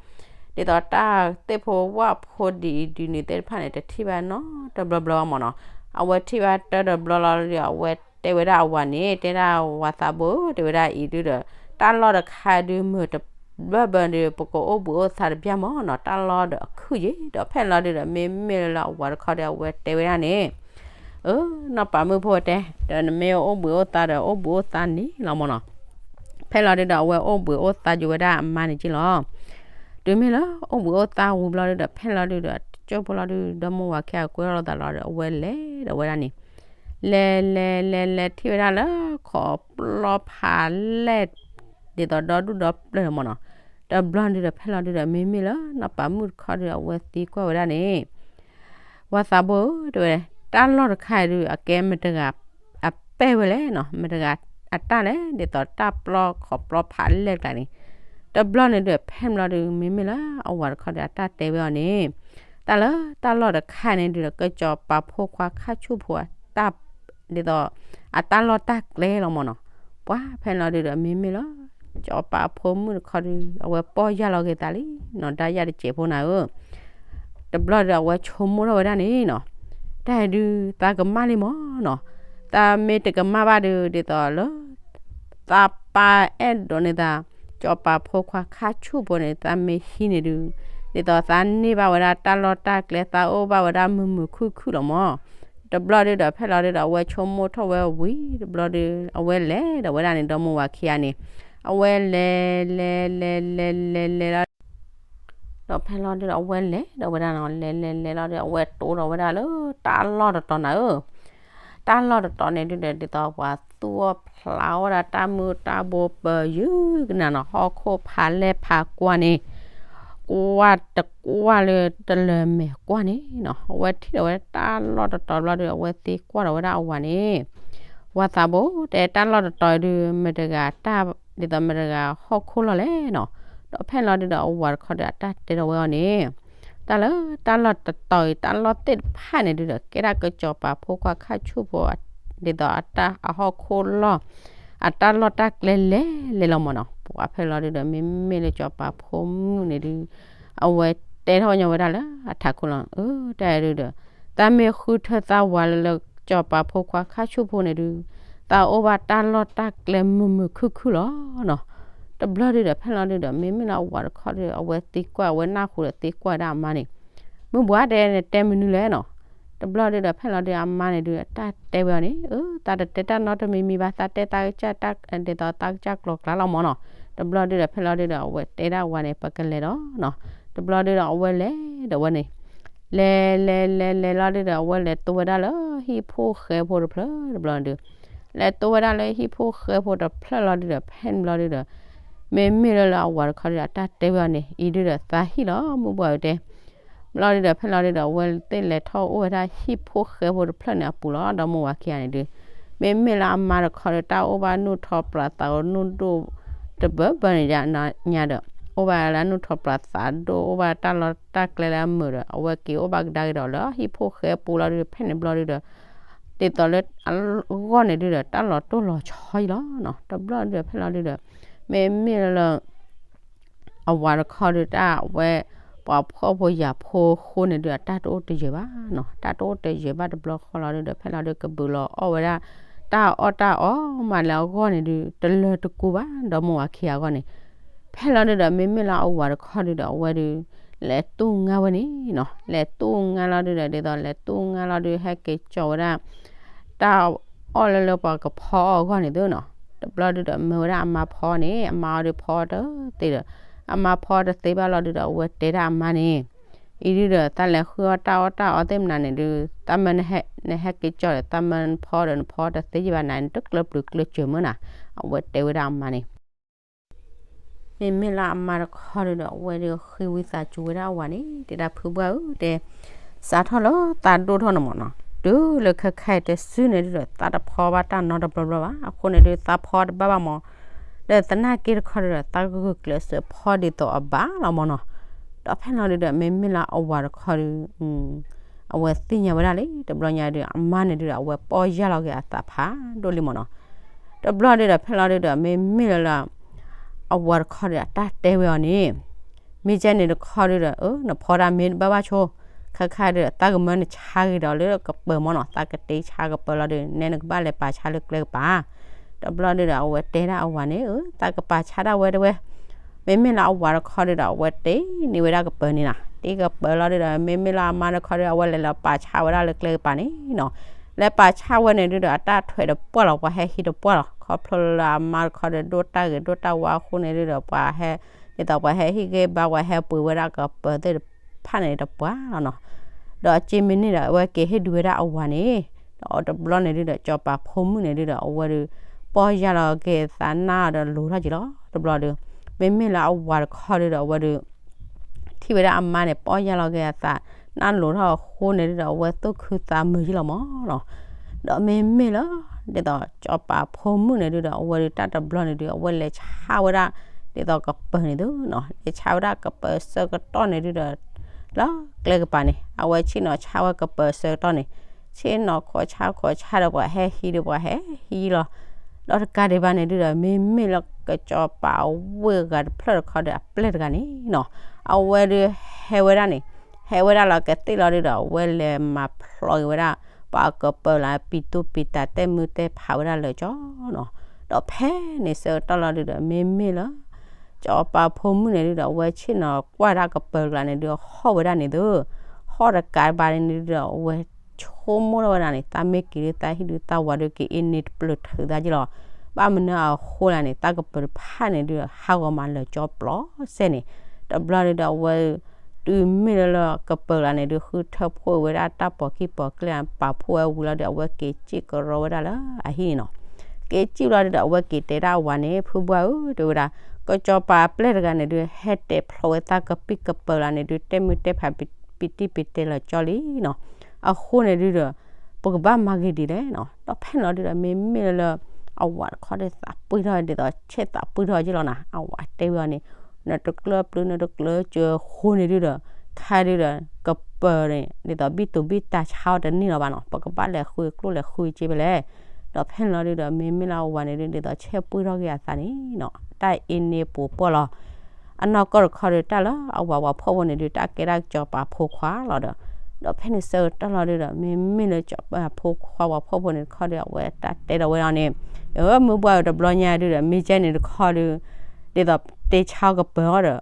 သိးတၢ်သ့ၣ်ဖိဝၣ်ဖိဒ်အံၤဒ်န့ၣ်သ့ၣ်တဖၣ်န့ၣ် တထံၣ်ဘၣ်နီတဘျီဘျီဘၣ်မၢ်နီၤ. အဝဲထံၣ်ဘၣ်တၢ်တဘျီလီၤဒု အဝဲတဲဝဲဒၣ်အဝၤန့ၣ် တဲဒၣ်ဝၤသးဘိဧၢ တဲဝဲဒၣ်အံၤဒုဒီး တၢ်လီၢ်တခါဒု မုာ်တဘၣ်ဘၣ်ဒု ပကအိၣ်ဘှံးအိၣ်သါတဘၣ်မၢ်နီၤ. တၢ်လီၢ်ဒီးအခုၣ်ယ့ၤ ဒီးဖဲန့ၣ်လီၤဒုဒီး မ့မ့ၢ်လၢအဝၤတခီဒီး အဝဲတဲဝဲဒၣ်န့ၣ် အၢ နီၢ်ပၤမုၣ်ဖိတဲ ဒီးနမ့ၢ်အိၣ်ဘှံးအိၣ်သါဒီး အိၣ်ဘှံးအိၣ်သါန့ၣ်လီၤမၢ်နီၤ. ဖဲလီၤဒုဒီး အဝဲအိၣ်ဘှံးအိၣ်သါယိာ်ဝဲဒၣ်အမါန့ၣ်က့လီၤ. တုၤမ့ၢ်လၢအိၣ်ဘှံးအိၣ်သါဝံၤဘျီဒုဒီး ဖဲလီၤဒုဒီး ကၠိဖိလီၤဒု ဒီမါဝၤခံဂၤကွဲထီၣ်လိာ်သးလီၤဒီး အဝဲလဲၤဒီးဝဲဒၣ်န့ၣ် လဲၤလဲၤလဲၤလဲၤထံၣ်ဝဲဒၣ်လၢ ခိးပျီဖးလဲၢ် ဒ်သိးဒီဒူၣ်ဒီပျၢၢ်မၢ်နီၤ. တဘျီဒုဒီး ဖဲလီၤဒုဒီး မ့မ့ၢ်လၢနီၢ်ပၤမုၣ်တခီဒုဒီး အဝဲသံကွၢ်ဝဲဒၣ်န့ၣ် ဝၤသးဘိဧၢ တဲဝဲ တၢ်လီၢ်တခါအံၤဒု အကဲမတဂၤ အပဲၢ်ဝဲလဲၣ်နီၤ, မတဂၤအတၢ်လဲၣ် ဒ်သိးတၢ်ပျီခိးပျီဖးလဲၢ်ကျါန့ၣ်. တဘျီန့ၣ်ဒုး ဖဲန့ၣ်ဘျီဒု မ့မ့ၢ်လၢအဝၤတခီဒီး အတၢ်တဲဝဲအီၤန့ၣ် တၢ်လၢတၢ်လီၢ်တခါန့ၣ်ဒုဒီး ကစီၤပၤဖိခွါခါဆူၣ်ဖိအတၢ် ဒ်သိး အတၢ်လီၢ်တၢ်ကျဲလီၤမၢ်နီၤ. ပှၤဖဲန့ၣ်လီၤဒုဒီး မ့မ့ၢ်လၢ စီၤပၤဖိမုၣ်တခီဒု အဝဲပီၢ်ယၢ်လီၤက့ၤသးလံနီၤ, ဒါယၢ်တစဲးဖိနၤဧၢ. တဘျီဒီးအဝဲဆိကမိၣ်ထီၣ်ဝဲဒၣ်န့ၣ်နီၤ, တၢ်ဒုးသးကမၣ်လံမၢ်နီၤ, သးမ့ၢ်တကမၣ်ဘၣ်ဒီး ဒ်သိးလၢ သးပၢ်အဲၣ်ဒိးန့ၢ်သး စီၤပၤဖိခွါခါဆူၣ်ဖိန့ၣ် သးမ့ၢ်ဟံးန့ၣ်ဒုး ဒ်သိးသးန့ၢ်ဘၣ်ဝဲဒၣ်တၢ်လီၢ်တၢ်ကျဲ သးအိၣ်ဘၣ်ဝဲဒၣ်မုာ်မုာ်ခုၣ်ခုၣ်လီၤမၢ်. တဘျီဒုးဒီး ဖဲလီၤဒုးဒီး အဝဲဆိကမိၣ်ထီၣ်ဝဲဝံၤ တဘျီဒုး အဝဲလဲၤဒီးဝဲဒၣ်န့ၣ် ဒီမါဝၤခံဂၤန့ၣ် အဝဲလဲၤ လဲၤ လဲၤ လဲၤ လဲၤ လဲၤလီၤ ဒီးဖဲလီၤဒုးဒီး အဝဲလဲၤဒီးဝဲဒၣ်နီၤ, လဲၤ လဲၤ လဲၤလီၤဒီး အဝဲတိဒီးဝဲဒၣ်လၢတၢ်လီၢ်တတီၤနၤဧၢ. တၢ်လီၢ်တတီၤန့ၣ်ဒုးဒီး ဒ်သိးပှၤသူၣ်အီၣ်ဖျးအီၣ်ဝဲဒၣ် တၢ်မုၢ်တၢ်ဘိပၢၤယုၢ်ကနၤနီၤ, ဟီၣ်ခိၣ်ဖးလဲၢ်ဖးကွၢ်န့ၣ် ကွၢ်တကွၢ်လၢတလၢာ်မဲာ်ကွၢ်န့ၣ်နီၤ, အဝဲထံၣ်ဒီးဝဲတၢ်လီၢ်တတီၤတဘျီဒီး အဝဲသံကွၢ်ဒီးဝဲဒၣ်အဝၤန့ၣ် ဝၤသးဘိ တဲတၢ်လီၢ်တတီၤဒုး မတၤတဂၤတၢ် ဒ်သိးမတၤတဂၤဟီၣ်ခိၣ်လီၢ်လဲၣ်နီၤ. ဒီးဖဲလီၤဒုးဒီး အဝၤတခီဒီး အတၢ်တဲထီၣ်ဝဲအီၤန့ၣ် တၢ်လၢတၢ်လီၢ်တတီၤအံၤ တၢ်လီၢ်သ့ၣ်တဖၣ်န့ၣ်ဒုးဒီး ကဲဒၣ်ကစီၤပၤဖိခွါခါဆူၣ်ဖိ ဒ်သိးအတၢ်အဟီၣ်ခိၣ်လီၢ် အတၢ်လီၢ်တၢ်ကျဲလဲၤလဲၤလီၤမၢ်နီၤ. ပှၤဖဲလီၤဒုးဒီး မ့မ့ၢ်လၢစီၤပၤဖိမုၣ်န့ၣ်ဒုး အဝဲတဲထီၣ်ညီဝဲဒၣ်လၢအထးခိၣ်လီၤ, အၢ တၢ်ဒုးဒီး သးမ့ၢ်ဃုထၢသးဝၤလၢ လၢစီၤပၤဖိခွါခါဆူၣ်ဖိန့ၣ်ဒုး သးအိၣ်ဘၣ်တၢ်လီၢ်တၢ်ကျဲမုာ်မုာ်ခုၣ်ခုၣ်လီၤနီၤ. တဘျီဒုးဒီး ဖဲလီၤဒုးဒီး မ့မ့ၢ်လၢအဝၤတခီဒီး အဝဲသံကွၢ် အဝဲနၢ်ဟူဒီးသံကွၢ်ဝဲဒၣ်အမါန့ၣ် မုၢ်ဘှါတဲန့ၣ် တဲမနုၤလဲၣ်နီၤ. တဘျီဒုးဒီး ဖဲလီၤဒုးအမါန့ၣ်ဒုး အတၢ်တဲဝဲအီၤန့ၣ် အၢ သးတတဲတၢ်နီတမံၤမံၤဘၣ်, သးတဲသးကစၢ် ဒ်သိးသးကစၢ်ကျိၤကျါလီၤမၢ်နီၤ. တဘျီဒုးဒီး ဖဲလီၤဒုးဒီး အဝဲတဲဒၣ်အဝၤန့ၣ် ပကလဲၤဒီးနီၤ. တဘျီဒုးဒီး အဝဲလဲၤဒီးဝဲန့ၣ် လဲၤ လဲၤ လဲၤ လဲၤလီၤဒုးဒီး အဝဲလဲၤတိဝဲဒၣ်လၢဟံၣ်ဖိဃဲဖိတဖျၢၣ်တဘျီဒုး လဲၤတိဝဲဒၣ်လၢဟံၣ်ဖိဃဲဖိတဖျၢၣ်လီၤဒုးဒီး ဖဲန့ၣ်ဘျီဒုးဒီး မ့မ့ၢ်လၢလၢအဝၤတခီဒုးဒီး အတၢ်တဲဝဲအီၤန့ၣ် အံၤဒုးဒီး သးဟံၣ်လီၤ မုၢ်ဘှါတဲ ဘျီဒုးဒီး ဖဲလီၤဒုးဒီး အဝဲသ့ၣ်လဲၤထီၣ်အိၣ်ဝဲဒၣ်ဟံၣ်ဖိဃဲဖိတဖျၢၣ်န့ၣ်အပူၤလီၤ. ဒီမါဝၤခံဂၤန့ၣ်ဒုး မ့မ့ၢ်လၢအမါတခီဒီး တၢ်အိၣ်ဘၣ်နူၢ်ထီပြးသး နူၢ်ဒိၣ်တဘၢဘၢန့ၣ်ညါဒီး အိၣ်ဘၣ်လၢနူၢ်ထီပြးသးဒိၣ် အိၣ်ဘၣ်တၢ်လီၢ်တၢ်ကျဲလၢအမုာ်ဒီး အဝဲက့ၤအိၣ်ဘၣ်ကဒါက့ၤဒီးလၢဟံၣ်ဖိဃဲပူၤလီၤဒုး ဖဲန့ၣ်ဘျီဒုးဒီး ဒ်သိးလၢအဂီၢ်န့ၣ်ဒုးဒီး တၢ်လီၤတိၢ်လီၤဆီအံၤလီၤနီၤ. တဘျီဒုးဒီး ဖဲလီၤဒုးဒီး မ့မ့ၢ်လၢ အဝၤတခီဒုးတၢ်ဝဲ ပှၤဖှီၣ်ဖိယာ်ဖိအဃိန့ၣ်ဒုး အတၢ်တအိၣ်တယၢၤဘၣ်နီၤ. တၢ်တအိၣ်တယၢၤဘၣ်တဘျီဃီလီၤဒုးဒီး ဖဲလီၤဒုးကဘုးလီၤအီၣ်ဝဲဒၣ် တၢ်အီၣ်တၢ်အီမးလၢအဂီၢ်န့ၣ်ဒုး တလၢတကူဘၣ်ဒီမါဝၤခံဂၤအဂီၢ်န့ၣ်. ဖဲလီၤဒုးဒီး မ့မ့ၢ်လၢအဝၤတခီဒုးဒီး အဝဲဒုး လဲၤတူၢ်ငါဝဲန့ၣ်နီၤ. လဲၤတူၢ်ငါလီၤဒုးဒီး ဒ်သိးလဲၤတူၢ်ငါလီၤဒုး ဟဲက့ၤကၠီဝဲဒၣ် တၢ်အီၣ်လၢလၢပှၤကဖီအီၣ်အဂီၢ်န့ၣ်သုနီၤ. တဘျီဒုးဒီး မၢဝဲဒၣ်အမါဖီန့ၣ် အမါအီၤဒုးဖီတသ့ဒီး အမါဖီတသ့ဘၣ်လီၤဒုးဒီး အဝဲတဲဒၣ်အမါန့ၣ် အံၤဒုးဒီး သးလဲၤဃုအီၣ်တၢ်အီၣ်တၢ်အီသ့ၣ်မနုၤန့ၣ်ဒုး သးမၢနဟဲက့ၤကၠီဒီး သးမၢနဖီဒီးနဖီတသ့ယဘၣ်နၤန့ၣ် တကျၢၤပျုၤကျၢၤစၢၤမၢနၤ. အဝဲတဲဝဲဒၣ်အမါန့ၣ် မ့မ့ၢ်လၢအမါတခီဒုးဒီး အဝဲဒုးဃ့ဝံသးစူၤဝဲဒၣ်အဝၤန့ၣ် တဲဒၣ်ဖုဘှါဧၢ တဲ စးထီၣ်လၢသးဒိၣ်ထီၣ်န့ၣ်မၢ်နီၤ တုၤလၢခဲခါအံၤတစုန့ၣ်ဒုးဒီး သးတဖီဘၣ်တၢ်နီတဘျီဘျီဘၣ်. အဃိန့ၣ်ဒုး သးဖီတဘၣ်ဘၣ်မၢ်. ဒီးသနာ်က့တခီဒုးဒီး သးဂုာ်ကျဲးစၢးဖီဒ်သိးအဘၣ်လီၤမၢ်နီၤ. ဒီးဖဲလီၤဒုးဒီး မ့မ့ၢ်လၢအဝၤတခီဒုး အဝဲသ့ၣ်ညါဝဲဒၣ်လံ တဘျီညါဒုး အမါန့ၣ်ဒုးဒီး အဝဲပီၢ်ယၢ်လီၤက့ၤအသးဖးဒိၣ်လံမၢ်နီၤ. တဘျီဒုးဒီး ဖဲလီၤဒုးဒီး မ့မ့ၢ်လၢလၢ အဝၤတခီဒုး အတၢ်တဲဝဲအီၤန့ၣ် မ့ၢ်ကဲန့ၣ်တခီဒုးဒီး အၢ နဖီတၢ်မ့ၢ်တဘၣ်ဘၣ်ဆိ ခဲခါဒုး သးကမၢနဆါက့ၤဒီးလၢကပၢၤမၢ်နီၤ. သးကတ့ဆါကပၢၤလီၤဒုး နဲနကဘၣ်လဲၤပာ်ဆါလၢကျဲကပၤ. တဘျီဒုးဒီး အဝဲတဲဒၣ်အဝၤန့ၣ် အၢ သးကပာ်ဆါဒၣ်ဝဲတဝဲ. မ့မ့ၢ်လၢအဝၤတခီဒုးဒီး အဝဲတ့န့ၢ်ဝဲဒၣ်ကပၢၤန့ၣ်နီၤ. တ့ကပၢၤလီၤဒုးဒီး မ့မ့ၢ်လၢအမါတခီဒုး အဝဲလဲၤလီၤပာ်ဆါဝဲဒၣ်လၢကျဲကပၤန့ၣ်နီၤ. လဲၤပာ်ဆါဝဲန့ၣ်ဒုးဒီး အတၢ်ထွဲးတပှၢ်လီၤ ပှၤဟဲဟံးတပှၢ်လီၤ. ခီဖျိလၢအမါတခီဒုး ဒိၣ်တၢ်ဂ့ၤဒိၣ်တၢ်ဝါအဃိန့ၣ်ဒုးဒီး ပှၤဟဲ ဒ်သိးပှၤဟဲဟံးဂ့ၢ်ဘါ ပှၤဟဲပှ့ၤဝဲဒၣ်ကပၢၤသ့ၣ်တဖၣ်န့ၣ်တပှၢ်လီၤနီၤ. ဒီးအစ့မ့ၢ်န့ၢ်ဒီး အဝဲက့ၤဟ့ၣ်ဒုးဝဲဒၣ်အဝၤန့ၣ် ဒီးတဘျီန့ၣ်ဒုးဒီး စီၤပၤဖိမုၣ်န့ၣ်ဒုးဒီး အဝဲဒုး ပီၢ်ယၢ်လီၤက့ၤသးနၢ်ဒီးလိၤထီၣ်က့ၤလီၤ. တဘျီဒုး မ့မ့ၢ်လၢအဝၤတခီဒုးဒီး အဝဲဒုး ထံၣ်ဝဲဒၣ်အမါန့ၣ် ပီၢ်ယၢ်လီၤက့ၤအသးနၢ်လိၤထီၣ်အဃိန့ၣ်ဒုးဒီး အဝဲသူၣ်ခုသးမုာ်ယံလီၤမၢ်နီၤ. ဒီးမ့မ့ၢ်လၢ ဒ်သိးစီၤပၤဖိမုၣ်န့ၣ်ဒုးဒီး အဝဲဒုးတၢ်တဘျီန့ၣ်ဒုး အဝဲလဲၤဆါဝဲဒၣ် ဒ်သိးကပၢၤန့ၣ်သုနီၤ လဲၤဆါဝဲဒၣ်ကပၢၤဆၢကတီၢ်န့ၣ်ဒုးဒီး လၢကျဲကပၤန့ၣ် အဝဲဆ့ၣ်နီၤဆါဝဲကပၢၤဆၢကတီၢ်န့ၣ် ဆ့ၣ်နီၤခိးဆါခိးဆါဒီးပှၤဟဲဟံးဒီးပှၤဟဲဟံးလီၤ. ဒီးတကးဒံးဘၣ်န့ၣ်ဒုးဒီး မ့မ့ၢ်လၢကစီၤပၤအဝ့ၢ်ဂၤတဖျၢၣ်တခီဒီးအပျဲၢ်တဂၤန့ၣ်နီၤ အဝဲဒုးဟဲဝဲဒၣ်န့ၣ် ဟဲဝဲဒၣ်လီၤကသ့ၣ်လီၤဒုဒီး အဝဲလဲၤမၤဖျိးက့ၤဝဲဒၣ် ပှၤကပၢၤလၢပံၤတူၢ်ပံၤတၢ် တဲမုၢ်တဲဖးဝဲဒၣ်လၢာ်ကၠီနီၤ. ဒီးဖဲန့ၣ်ဆၢကတီၢ်လီၤဒုဒီး မ့မ့ၢ်လၢ ကၠီပၤဖိမုၣ်န့ၣ်ဒုဒီး အဝဲဆ့ၣ်နီၤကွၢ်ဒၣ်ကပၢၤကျါန့ၣ်ဒု ဟီၣ်ဝဲဒၣ်န့ၣ်သု, ဟီၣ်တကးဘၣ်န့ၣ်ဒုဒီး အဝဲဆိကမိၣ်ထီၣ်ဝဲဒၣ်န့ၣ် သးမ့ၢ်က့ၤဒု သးဟံၣ်ဒု သးဝၤဒုက့ၤအ့န့ၣ်တပျၢၢ်ထုးသးက့လီၤ. ဘၣ်မနုၤအဃိလဲၣ်န့ၣ် တၢ်ကပၢၤတဖၣ်န့ၣ်ဒု ဟးဂီၤမးလၢာ်ကၠီပျီစဲန့ၣ်, တဘျီဒုဒီးအဝဲ တုၤမ့ၢ်လၢလၢကပၢၤကျါန့ၣ်ဒု ဃုထၢဖှိၣ်ဝဲဒၣ်တၢ်ပိာ်ကံၢ်ပိာ်ကျဲ ပာ်ဖှိၣ်ဝဲဝံၤလီၤဒု အဝဲက့ၤစံၣ်ကရီဝဲဒၣ်လၢအဟံၣ်န့ၣ်နီၤ. က့ၤစံၣ်လီၤဒုဒီး အဝဲက့ၤတဲဒၣ်အဝၤန့ၣ် ဖုဘှၢ်ဧၢ တဲဝဲဒၣ်, ကၠီပၤအပျဲၢ်တဂၤန့ၣ်ဒု ဟဲတဲာ်ဖျိးဝဲသးကပံၢ်ကပၢၤကျါန့ၣ်ဒု တဲမုၢ်တဲဖး ပံၤတံၢ်ပံၤတဲာ်လၢာ်ကၠီလံနီၤ. အဃိန့ၣ်ဒုဒီး ပကဘၣ်မၤဂ့ၤဒ်လဲၣ်နီၤ. ဒီးဖဲန့ၣ်လီၤဒုဒီး မ့မ့ၢ်လၢလၢ အဝၤတခီဒု သးပှ့ၢ်ထီၣ်ဒ်သိး ဆဲးသးပှ့ၢ်ထီၣ်က့လီၤနီၤ. အဝၤတဲဝဲအီၤန့ၣ် နတကျၢၤပျုၤ နတကျၢၤစၢၤအဃိန့ၣ်ဒုဒီး ခါဒုဒီး ကပၢၤန့ၣ် ဒ်သိးဘံၣ်တူာ်ဘံၣ်တၢ်ဆါအီၤတန့ၢ်လီၤဘၣ်နီၤ. ပကဘၣ်လဲၤဃုကျိၣ်လဲၤဃုစ့ဖဲလဲၣ်. ဒီးဖဲန့ၣ်လီၤဒုဒီး မ့မ့ၢ်လၢအဝၤန့ၣ်ဒု ဒ်သိးဆဲးပှ့ၢ်ထီၣ်က့ၤအသးန့ၣ်နီၤ တၢ်အ့န့ၣ်ပူၤပှီၢ်လီၤ. အနီၢ်ကီၢ်တခီဒု တၢ်လၢအဝၤဝၤဖှီၣ်ဖိန့ၣ်ဒု တၢ်ကဲဒၣ်ကၠီပၤဖိခွါလီၤဒီး, ဒီးဖဲန့ၣ်ဆၢကတီၢ်လီၤဒုဒီး မ့မ့ၢ်လၢကၠီပၤဖိခွါဝၤဖှီၣ်ဖိန့ၣ်တခီဒု အဝဲတၢ်တဲဒီးဝဲအီၤန့ၣ်, အၢ မုၢ်ဘှၢ်ဧၢ တဘျီညါဒုဒီး မ့ၢ်ကဲန့ၣ်တခီဒု ဒ်သိးပတဲဆါကပၢၤ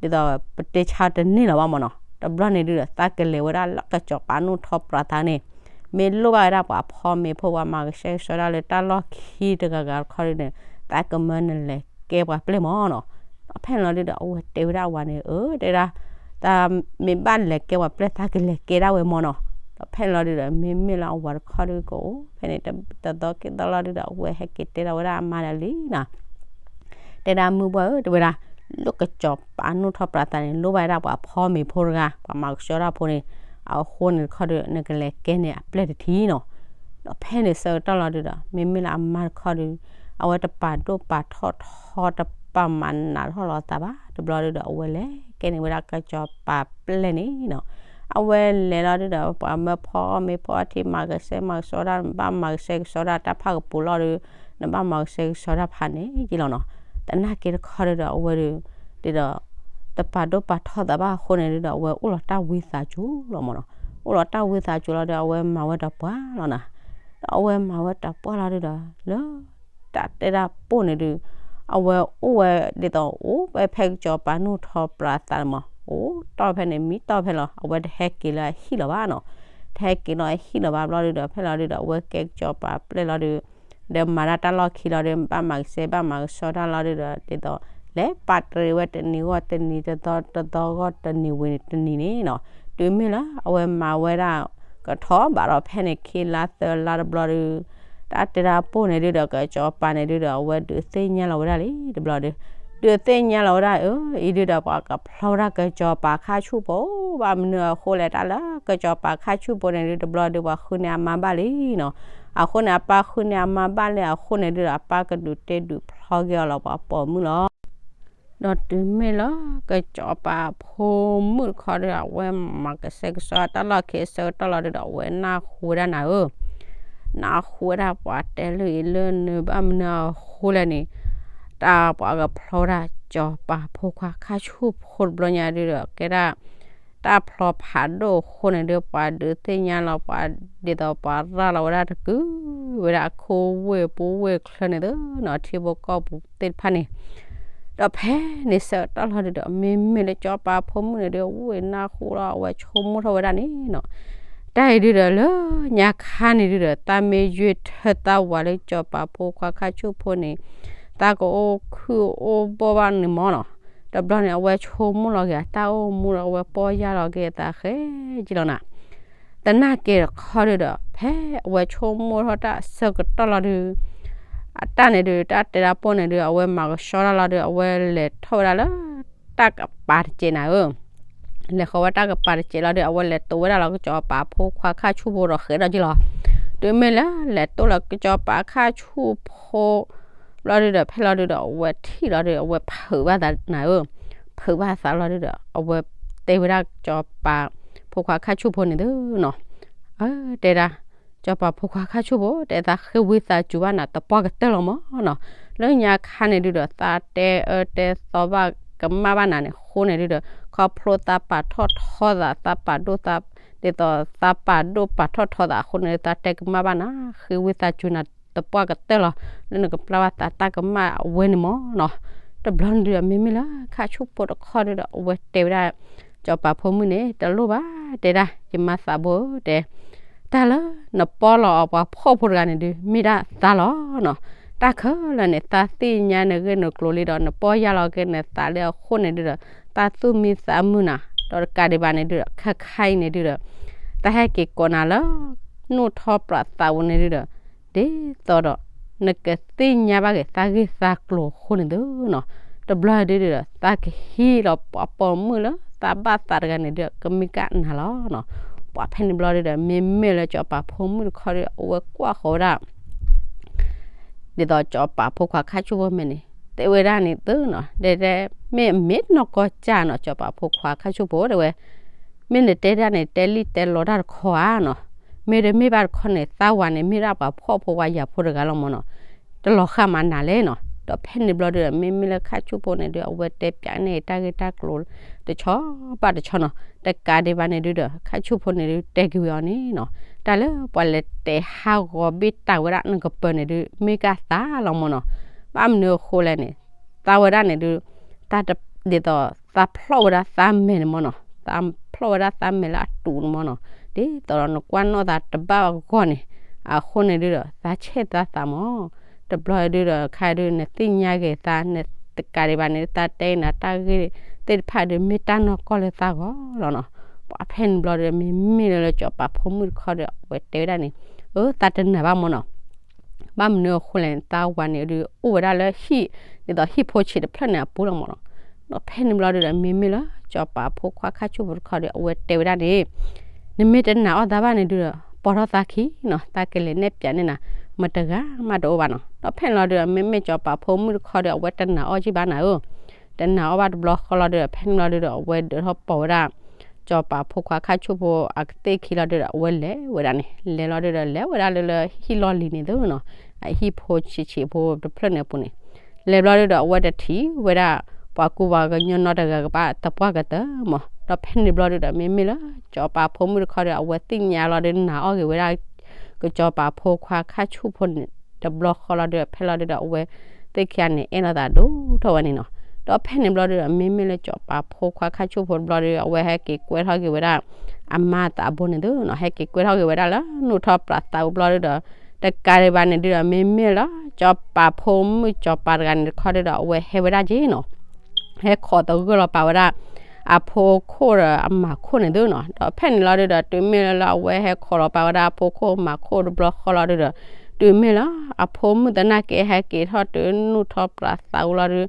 အီၤဒီး ဒ်သိးပတဲဆါတန့ၢ်လီၤဘၣ်မၢ်နီၤ. တဘျီန့ၣ်ဒုဒီး သးကလဲၤဝဲဒၣ်လၢကၠီပၤနီၣ်ထီၣ်ပြးသးန့ၣ်, မ့ၢ်လိၣ်ဘၣ်ဝဲဒၣ်ပှၤဖီမ့ၤဖိ ပှၤမၤကဆှဲကဆှီဒၣ်လၢတၢ်လီၢ်ခံတဂၤဂၤတခီဒုန့ၣ် သးကမၢနလဲၤကဲပှၤပျဲၢ်မၢ်နီၤ. ဒီးဖဲန့ၣ်လီၤဒုဒီး အဝဲတဲဝဲဒၣ်အဝၤန့ၣ် အၢ တဲဒၣ် သးမ့ၢ်ဘၣ်လဲၤကဲပှၤပျဲၢ် သးကလဲၤကဲဒၣ်ဝဲမၢ်နီၤ. ဒီးဖဲန့ၣ်လီၤဒုဒီး မ့မ့ၢ်လၢအဝၤတခီဒုကအိၣ် ဖဲန့ၣ်တသီခံသီလီၤဒုဒီး အဝဲဟဲက့ၤတဲဒီးဝဲဒၣ်အမါဒီးလံနီၤ တဲဒၣ်မုၢ်ဘှၢ်ဧၢ တဲဝဲဒၣ်, လၢကၠီပၤနီၣ်ထီၣ်ပြးသးန့ၣ် လိၣ်ဘၣ်ဝဲဒၣ်ပှၤဖီမ့ၤဖိတဂၤ ပှၤမၤကဆှီတၢ်ဖိန့ၣ်, အဃိန့ၣ်တခီဒု နကလဲၤကဲန့ၣ်အပျဲၢ်တထံၣ်နီၤ. ဒီးဖဲန့ၣ်ဆၢကတီၢ်လီၤဒုဒီး မ့မ့ၢ်လၢအမါတခီဒု အဝဲတပာ်ဒိၣ်ပာ်ထီၣ်ထီတပာ်မၤနးထီၣ်လီၤသးဘၣ် တဘျီဒုဒီး အဝဲလဲၤကဲန့ၢ်ဝဲဒၣ်ကၠီပၤပျဲၢ်န့ၣ်နီၤ. အဝဲလဲၤလီၤဒုဒီး ပှၤမၢဖီအီၣ်မ့ၤဖီအီထံ မၤကဆှဲမၤကဆှီတၢ် နဘၣ်မၤကဆှဲကဆှီတၢ် တၢ်ဖးကပူၤလီၤဒု နဘၣ်မၤကဆှဲကဆှီတၢ်ဖးန့ၣ်က့လီၤနီၤ. သနာ်က့တခီဒုဒီး အဝဲဒု ဒ်သိး တပာ်ဒိၣ်ပာ်ထီၣ်သးဘၣ်အဃိန့ၣ်ဒုဒီး အဝဲအိၣ်လီၤတၢ်ဝံသးစူၤလီၤမၢ်နီၤ. အိၣ်လီၤတၢ်ဝံသးစူၤလီၤဒု အဝဲမၤဝဲတပှၢ်လီၤနီၤ. ဒီးအဝဲမၤဝဲတပှၢ်လီၤဒုဒီး လၢ တၢ်တဲဒၣ်ပိၢ်န့ၣ်ဒု အဝဲအိၣ်ဝဲဒ်သိးအိၣ်ဝဲဖဲကၠီပၤနီၣ်ထီၣ်ပြးသးန့ၣ်မၢ် အိၣ်တီၢ်ဖဲန့ၣ် မံတီၢ်ဖဲလီၤ အဝဲတဟဲက့ၤလၢအဟံၣ်လီၤဘၣ်နီၤ. တဟဲက့ၤလီၤအဟံၣ်လီၤဘၣ်ဘျီဒုဒီး ဖဲလီၤဒုဒီး အဝဲကဲကၠီပၤပျဲၢ်လီၤဒု ဒီးမၤတၢ်တၢ်လီၢ်ခံလီၤဒု ဘၣ်မၤကဆှဲဘၣ်မၤကဆှီတၢ်လီၤဒုဒီး ဒ်သိး လဲၤပာ်တရံးဝဲတနံၤဂီၢ်တနံၤ တသီတသီဂီၢ် တနံၤဝံၤတနံၤန့ၣ်နီၤ. တုၤမ့ၢ်လၢအဝဲမၤဝဲဒၣ် ကထီဘၣ်ဒီးဖဲန့ၣ်ခံလါသၢလါတဘျီဒု တၢ်တဲဒၣ်ပိၢ်န့ၣ်ဒုဒီး ကၠီပၤန့ၣ်ဒုဒီး အဝဲဒုးသ့ၣ်ညါလီၤဝဲဒၣ်လံတဘျီဒု ဒုးသ့ၣ်ညါလီၤဝဲဒၣ် အၢ အံၤဒုဒီး ပှၤကဖျီဝဲဒၣ်ကၠီပၤခါဆူၣ်ဖိ ဘၣ်မနုၤအဃိလဲၣ် တၢ်လၢကၠီပၤခါဆူၣ်ဖိန့ၣ်ဒု တဘျီဒု ပှၤဃုန့ၢ်အမါဘၣ်လံနီၤ. အဃိန့ၣ် အပၢ်ဃုန့ၢ်အမါဘၣ်လံအဃိန့ၣ်ဒုဒီး အပၢ်ကဒုးတဲဒုးဖျီက့ၤအီၤလီၤ ပှၤပိာ်မုၣ်လီၤ. ဒီးတုၤမ့ၢ်လၢကၠီပၤဖိမုၣ်တခီဒု အဝဲမၤကဆှဲကဆှီတၢ်လီၢ်ခံအဆၢကတီၢ်လီၤဒုဒီး အဝဲနၢ်ဟူဝဲဒၣ်နၤဧၢ နၢ်ဟူဝဲဒၣ်ပှၤတဲလၢအံၤလၢနုၤ ဘၣ်မနုၤအဃိလဲၣ်န့ၣ် တၢ်ပှၤကဖျီဝဲဒၣ်ကၠီပၤဖိခွါခါဆူၣ်ဖိတဘျီညါဒုဒီး ကဲဒၣ် တၢ်ဖျီဖးဒိၣ်အဃိန့ၣ်ဒု ပှၤဒုးသ့ၣ်ညါလီၤ ပှၤဒ်သိးပှၤရၤလီၤဝဲဒၣ်တကု ဝဲဒၣ်အခိၣ်ဝ့ၢ်ပူၤဝ့ၢ်ချၢန့ၣ်သုနီၤ ထံဖိကီၢ်ဖိသ့ၣ်တဖၣ်န့ၣ် ဒီးဖဲန့ၣ်ဆၢကတီၢ်လီၤဒုဒီး မ့မ့ၢ်လၢကၠီပၤဖိမုၣ်န့ၣ်ဒု အဝဲနၢ်ဟူလီၤ အဝဲဆိကမိၣ်ထီၣ်ဝဲဒၣ်န့ၣ်နီၤ တၢ်အံၤဒုဒီးလၢညါခါန့ၣ်ဒုဒီး သးမ့ၢ်ယွ့ထၢသးဝၤလၢကၠီပၤဖိခွါခါဆူၣ်ဖိန့ၣ် သးကအိၣ်ခုၣ်အိၣ်ဘီၣ်ဘၣ်န့ၣ်မၢ်နီၤ တဘျီန့ၣ် အဝဲဆိကမိၣ်လီၤက့ၤအတၢ်အိၣ်မူဒီး အဝဲပီၢ်ယၢ်လီၤက့ၤအသးဃဲက့လီၤနၤ သနာ်က့တခီဒုဒီး ဖဲအဝဲဆိကမိၣ်ထီၣ်တၢ်ဆၢကတီၢ်လီၤဒု အတၢ်န့ၣ်ဒု တၢ်တဲဒၣ်ပိၢ်န့ၣ်ဒု အဝဲမၤကဆှီတၢ်လီၤဒု အဝဲလဲၤထီၣ်ဝဲဒၣ်လၢ တၢ်ကပၤတစဲးနၤဧၢ လဲၤဃီၤဝဲတၢ်ကပၤတစဲးလီၤဒု အဝဲလဲၤတိၤဝဲဒၣ်လီၤကၠီပၤဖိခွါခါဆူၣ်ဖိဒီးဃဲးဒီးက့လီၤ တုၤမ့ၢ်လၢလဲၤတိၤလီၤကၠီပၤခါဆူၣ်ဖိ ဘျီဒုဒီး ဖဲလီၤဒုဒီး အဝဲထံၣ်လီၤဒု အဝဲဖုးဘၣ်သးနၤဧၢ ဖုးဘၣ်သးလီၤဒုဒီး အဝဲတဲဝဲဒၣ်ကၠီပၤဖိခွါခါဆူၣ်ဖိန့ၣ်သုနီၤ အၢ တဲဒၣ် ကၠီပၤဖိခွါခါဆူၣ်ဖိ တဲသးဃ့ဝံသးစူၤဘၣ်နၤ တပှၢ်ကတၢၢ်လီၤမၢ်နီၤ လၢညါခါန့ၣ်ဒုဒီး သးတဲအၢတဲသီဘၣ်ကမၣ်ဘၣ်နၤန့ၣ် အဃိန့ၣ်ဒုဒီး ခီဖျိသးပာ်ထီၣ်ထီသး သးပာ်ဒိၣ်သး ဒ်သိးသးပာ်ဒိၣ်ပာ်ထီၣ်ထီသးအဃိန့ၣ် သးတဲကမၣ်ဘၣ်နၤ ဃ့ဝံသးစူၤနၤတပှၢ်ကတၢၢ်လီၤ. လၢနကပျၢ်ဘၣ်သးတၢ်ကမၣ်အဝဲန့ၣ်မ့ၢ်နီၤ. တဘျီန့ၣ်ဒုဒီး မ့မ့ၢ်လၢခၣ်ဆူၣ်ဖိတခီဒုဒီး အဝဲတဲဝဲဒၣ် စီၤပၤဖိမုၣ်န့ၣ် တလိၣ်ဘၣ်တဲဒၣ် ယမါသးဘိဧၢတဲ တၢ်လၢနပီၢ်လီၤအီၤပှၤဖှီၣ်ဖိတဂၤန့ၣ်ဒု မ့ၢ်ဒၣ်သးလီၤနီၤ. တၢ်ခဲလၢာ်န့ၣ် သးသ့ၣ်ညါနဂ့ၢ်နကျိၤလံဒီး နပီၢ်ယၢ်လီၤက့ၤနသးလၢအဃိန့ၣ်ဒုဒီး သးသူၣ်မံသးမုာ်နၤ ဒီးတကးဒံးဘၣ်န့ၣ်ဒုဒီး ခဲခါအံၤန့ၣ်ဒုဒီး တၢ်ဟဲက့ၤကိးနၤလၢ နီၣ်ထီၣ်ပြးသးပူၤန့ၣ်ဒုဒီး ဒ်သိးဒီး နကသ့ၣ်ညါဘၣ်က့ၤသးဂ့ၢ်သးကျိၤအဃိန့ၣ်သုနီၤ. တဘျီဒုဒီး သးကဟံးလီၤပှၤပိာ်မုၣ်လၢသးဘၣ်သးတဂၤန့ၣ်ဒုဒီး ကမ့ၢ်ကနၤလီၤနီၤ. ပှၤဖဲန့ၣ်ဘျီဒုဒီး မ့မ့ၢ်လၢစီၤပၤဖိမုၣ်တခီဒီး အဝဲကွၢ်ဃီၤဝဲဒၣ် ဒ်သိးစီၤပၤဖိခွါခၣ်ဆူၣ်ဖိမဲာ်န့ၣ် တဲဝဲဒၣ်န့ၣ်သုနီၤ တဲတဲ မ့ၢ်မ့ၢ်နီၢ်ကီၢ်ကၢ်နီၤ စီၤပၤဖိခွါခၣ်ဆူၣ်ဖိတဲဝဲ မ့ၢ်နတဲဒၣ်န့ၣ် တဲလံၣ်တဲလီတၢ်တခီဧါနီၤ. မ့ၢ်တမ့ၢ်ဘၣ်တခီန့ၣ် သးဝၤန့ၣ် မ့ၢ်ဒၣ်ပှၤဖှီၣ်ဖိပှၤယာ်ဖိတဂၤလီၤမ့ၢ်နီၤ. တလီၤဃာ်မးနၤလဲၣ်နီၤ. ဒီးဖဲန့ၣ်ဘျီဒုဒီး မ့မ့ၢ်လၢခၣ်ဆူၣ်ဖိန့ၣ်ဒု အဝဲတဲပၠးန့ၢ်တၢ်ဂ့ၢ်တၢ်ကျိၤတဆီဘၣ်တဆီနီၤ. တကးဒံးဘၣ်န့ၣ်ဒုဒီး ခၣ်ဆူၣ်ဖိန့ၣ်ဒု တဲက့ၤဝဲအီၤန့ၣ်နီၤ တၢ်လၢပှၤလဲၤတဲဟးဂီၤဘ့ၣ်တၢ်ဝဲဒၣ်နကပၢၤန့ၣ်ဒု မ့ၢ်ကၢ်သးလီၤမ့ၢ်နီၤ. ဘၣ်မနုၤအဃိလဲၣ်န့ၣ် သးဝဲဒၣ်န့ၣ်ဒု တၢ်တ ဒ်သိး သးဖျီၣ်ဝဲဒၣ်သးမဲာ်န့ၣ်မ့ၢ်နီၤ သးဖျီၣ်ဝဲဒၣ်သးမဲာ်လၢအတူးန့ၣ်မ့ၢ်နီၤ ဒ်သိးဒီးနကွၢ်နီၣ်သးတဘၣ်အဂီၢ်န့ၣ် အဃိန့ၣ်ဒုဒီး သးဆဲၣ်သးသးမ့ၢ် တဘျီဒုဒီး ခါဒု နသ့ၣ်ညါဂ့ၤသး နတကးဒံးဘၣ်န့ၣ် သးတဲနၤတၢ်ဂ့ၢ်သ့ၣ်တဖၣ်ဒု မ့ၢ်တၢ်နီၢ်ကီၢ်လၢသးဂီၢ်လီၤနီၤ. ပှၤဖဲန့ၣ်ဘျီဒုဒီး မ့မ့ၢ်လၢစီၤပၤဖိမုၣ်တခီဒီး အဝဲတဲဝဲဒၣ်န့ၣ် အၢ သးတနာ်ဘၣ်မ့ၢ်နီၤ. ဘၣ်မနုၤအဃိလဲၣ်န့ၣ် သးဝၤန့ၣ်ဒု အိၣ်ဝဲဒၣ်လၢဟံၣ် ဒ်သိးဟံၣ်ဖိဆံးတဖျၢၣ်န့ၣ်အပူၤလီၤမ့ၢ်နီၤ. ဒီးဖဲန့ၣ်ဘျီဒုဒီး မ့မ့ၢ်လၢစီၤပၤဖိခွါခၣ်ဆူၣ်ဖိတခီဒီး အဝဲတဲဝဲဒၣ်န့ၣ် နမ့ၢ်တနာ်အီၣ်သးဘၣ်န့ၣ်ဒုဒီး ပိာ်ထီၣ်သးခံနီၤ သးကလဲၤနဲၣ်ပၠးန့ၢ်နၤ မတဂၤမးတအိၣ်ဘၣ်နီၤ. ဒီးဖဲန့ၣ်လီၤဒုဒီး မ့မ့ၢ်စီၤပၤဖိမုၣ်တခီဒီး အဝဲတနာ်အီၣ်ကံဘၣ်နၤဧၢ တနာ်အီၣ်ဘၣ်တဘျီဃီလီၤဒုဒီး ဖဲန့ၣ်လီၤဒုဒီး အဝဲဒုးထီၣ်ပိာ်ဝဲဒၣ် စီၤပၤဖိခွါခၣ်ဆူၣ်ဖိအကသ့ၣ်ခံလီၤဒုဒီး အဝဲလဲၤဝဲဒၣ်န့ၣ် လဲၤလီၤဒုဒီး လဲၤဝဲဒၣ်လၢလၢဟံၣ်လီၢ်လံၤန့ၣ်သုနီၤ အဟံၣ်ဖိဆံးဆံးဖိတဖျၢၣ်န့ၣ်အပူၤန့ၣ် လဲၤဘျီဒုဒီး အဝဲတထံၣ်ဝဲဒၣ် ပှၤကူပှၤကညီနီတဂၤကဘၣ်သပှၢ်ကတၢၢ်မး. ဒီးဖဲန့ၣ်ဘျီဒုဒီး မ့မ့ၢ်လၢစီၤပၤဖိမုၣ်တခီဒီး အဝဲသ့ၣ်ညါလီၤဒု နာ်အီၣ်ဂ့ၤဝဲဒၣ် ကစီၤပၤဖိခွါခၣ်ဆူၣ်ဖိန့ၣ် တဘျီဃီလီၤဒုဒီး ဖဲလီၤဒုဒီး အဝဲသ့ၣ်ခံဂၤန့ၣ် အဲၣ်လိာ်သးဒိၣ်ထီၣ်ဝဲန့ၣ်နီၤ. ဒီးဖဲန့ၣ်ဘျီဒုဒီး မ့မ့ၢ်လၢစီၤပၤဖိခွါခၣ်ဆူၣ်ဖိတဘျီဒု အဝဲဟဲက့ၤကွဲထီၣ်က့ၤဝဲဒၣ် အမါသးဘိန့ၣ်သုနီၤ ဟဲက့ၤကွဲထီၣ်က့ၤဝဲဒၣ်လၢ နူၢ်ထီၣ်ပြးသးအူဘျီဒုဒီး တကးဒံးဘၣ်န့ၣ်ဒုဒီး မ့မ့ၢ်လၢ စီၤပၤဖိမုၣ်စီၤပၤတဂၤန့ၣ်တခီဒုဒီး အဝဲဟဲဝဲဒၣ်က့နီၤ ဟဲခိးသဂၢၢ်လီၤပာ်ဝဲဒၣ် အဖိခိၣ်ဒီးအမၤခိၣ်န့ၣ်သုနီၤ. ဒီးဖဲန့ၣ်လီၤဒုဒီး တုၤမ့ၢ်လၢလၢအဝဲဟဲခိးလီၤပာ်ဝဲဒၣ်အဖိခိၣ်မၤခိၣ်တဘျီဃီလီၤဒုဒီး တုၤမ့ၢ်လၢ အဖိမုၣ်သနာ်က့ဟဲက့ၤထီၣ်တုၤနူၢ်ထီၣ်ပြးသးအူလီၤဒု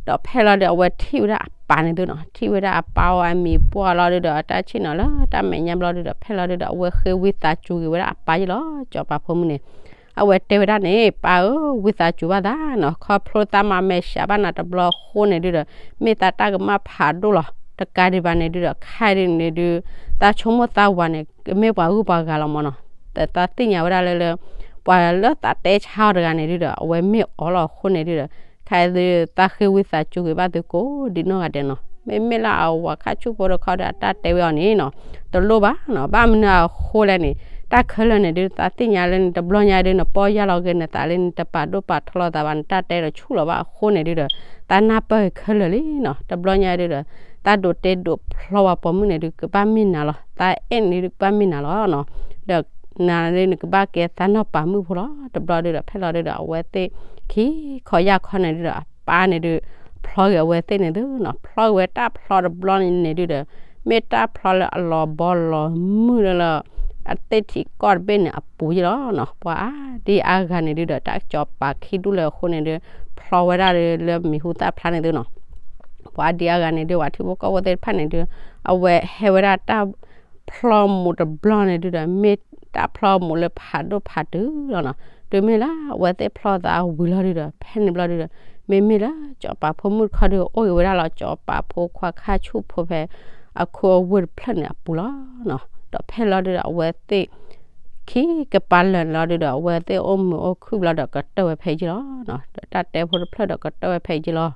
ဒီးဖဲလီၤဒုဒီး အဝဲထံၣ်ဝဲဒၣ်အပၢ်န့ၣ်သုနီၤ ထံၣ်ဝဲဒၣ်အပၢ်အီၤအမံၤပှၢ်လီၤဒုဒီး အတၢ်ဆ့ၣ်နီၤလၢတၢ်မဲာ်ညါဘျီဒုဒီး ဖဲလီၤဒုဒီး အဝဲဃ့ဝံသးစူၤက့ၤဝဲဒၣ်အပၢ်ယ့ၣ်လီၤ စီၤပၤဖိမုၣ်န့ၣ် အဝဲတဲဝဲဒၣ်န့ၣ် ပၢ်ဧၢ ဝံသးစူၤဘၣ်သးနီၤ ခီဖျိသးမၤမဲာ်ဆှးဘၣ်နၤတဘျီအဃိန့ၣ်ဒုဒီး မ့ၢ်သးတၢ်ကမၣ်ဖးဒိၣ်လီၤ. တကးဒံးဘၣ်န့ၣ်ဒုဒီး ခဲအံၤန့ၣ်ဒု သးဆိကမိၣ်သးဝၤန့ၣ် ကမ့ၢ်ပှၤဂုၤပှၤဂၤလီၤမ့ၢ်နီၤ. သးသ့ၣ်ညါဝဲဒၣ်လၢလၢ ပှၤလၢသးတဲဆါအီၤတဂၤန့ၣ်ဒုဒီး အဝဲမ့ၢ်အီၤလီၤအဃိန့ၣ်ဒုဒီး ခဲအံၤဒု သးဃ့ဝံသးစူၤက့ၤဘၣ်သုကိးဒံနီၢ်ဂၤဒဲးနီၤ. မ့မ့ၢ်လၢအဝၤခၣ်ဆူၣ်ဖိတခီဒီး အတၢ်တဲဝဲအီၤန့ၣ်နီၤ တလိၣ်ဘၣ်နီၤ. ဘၣ်မနုၤအဃိလဲၣ်န့ၣ် တၢ်ခဲလၢာ်န့ၣ်ဒု သးသ့ၣ်ညါလၢန့ၣ် တဘျီညါဒု နပီၢ်ယၢ်လီၤက့ၤနသးလၢန့ၣ် တပာ်ဒိၣ်ပာ်ထီလီၤသးဘၣ် နတၢ်တဲဒီးဆူၣ်လီၤဘၣ်အဃိန့ၣ်ဒုဒီး သးနၢ်ပၢၢ်ခဲလၢာ်လံနီၤ. တဘျီညါဒုဒီး သးဒိးတဲဒိးဖျီဝဲပိာ်မုၣ်န့ၣ်ဒု ကဘၣ်မ့ၢ်နၤလီၤ. သးအဲၣ်န့ၣ်ဒု ကဘၣ်မ့ၢ်နၤလီၤနီၤ. ဒီးနၤဒု နကဘၣ်ကဲသးနီၢ်ပၤမုၣ်ဖိလီၤ. တဘျီဒုဒီး ဖဲလီၤဒုဒီး အဝဲသ့ၣ်ခံခီယၢ်ခီန့ၣ်ဒုဒီး အပၢ်န့ၣ်ဒု ဖျီက့ၤအဝဲသ့ၣ်န့ၣ်သုနီၤ. ဖျီက့ၤဝဲတၢ်ဖျီတဘျီန့ၣ်ဒုဒီး မ့ၢ်တၢ်ဖျီလၢအလီၤဘီလီၤမုၢ်လၢလၢ အသ့ၣ်ထံးကီၢ်တဘ့ၣ်န့ၣ်အပူၤယ့ၣ်လီၤနီၤ. ပှၤအါဒံအါဂၤန့ၣ်ဒုဒီး တၢ်စီၤပၤခံဒူၣ်လၢအဃိန့ၣ်ဒု ဖျီဝဲဒၣ်လၢမံၤဟူသၣ်ဖျါန့ၣ်သုနီၤ. ပှၤအါဒံအါဂၤန့ၣ်ဒု ပှၤထံဖိကီၢ်ဖိသ့ၣ်တဖၣ်န့ၣ်ဒု အဝဲဟဲဝဲဒၣ်တၢ်ဖျီမူးတဘျီန့ၣ်ဒုဒီး မ့ၢ်တၢ်ဖျီမူးလၢဖးဒိၣ်ဖးတုၤလီၤနီၤ. တုၤမ့ၢ်လၢအဝဲသ့ၣ်ဖျီသးဝံၤလီၤဒုဒီး ဖဲန့ၣ်ဘျီဒုဒီး မ့မ့ၢ်လၢစီၤပၤဖိမုၣ်တခီဒု အိၣ်က့ၤဝဲဒၣ်လီၤ စီၤပၤဖိခွါခါဆူၣ်ဖိဖဲ အခူအဝ့ၢ်တဖျၢၣ်န့ၣ်အပူၤလီၤနီၤ. ဒီးဖဲလီၤဒုဒီး အဝဲသ့ၣ် ခံကပၤလၢာ်န့ၣ်လီၤဒုဒီး အဝဲသ့ၣ်အိၣ်မုာ်အိၣ်ခုၣ်ဘျီဒီးကတၢၢ်ဝဲဖဲယ့ၢ်လီၤနီၤ. ဒီးတၢ်တဲဖိတဖျၢၣ်ဒီးကတၢၢ်ဝဲဖဲယ့ၢ်လီၤ.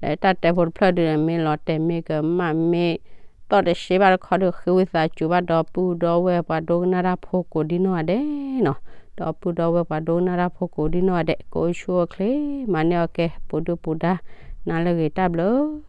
ဒီးတၢ်တဲဖိတဖျၢၣ်ဒုးန့ၣ် မ့ၢ်လီၤတဲာ်မ့ၢ်ကမၣ်မ့ၢ် သီၣ်တရှဲဘၣ်တခီဒီး ဃ့ဝံသးစူၤဘၣ်ဒီပုၢ်ဒီဝဲၢ်ပှၤဒိကနၣ်တၢ်ဖိကိးဒံနီၢ်ဂၤဒဲးနီၤ. ဒီပုၢ်ဒီဝဲၢ်ပှၤဒိကနၣ်တၢ်ဖိကိးဒံနီၢ်ဂၤဒဲး ကအိၣ်ဆူၣ်အိၣ်ချ့ မၤန့ၢ်အီၣ်ကဲ ပူၤဒုၣ်ပူၤဒါ နၤလၢအဂ့ၤ တၢ်ဘျုး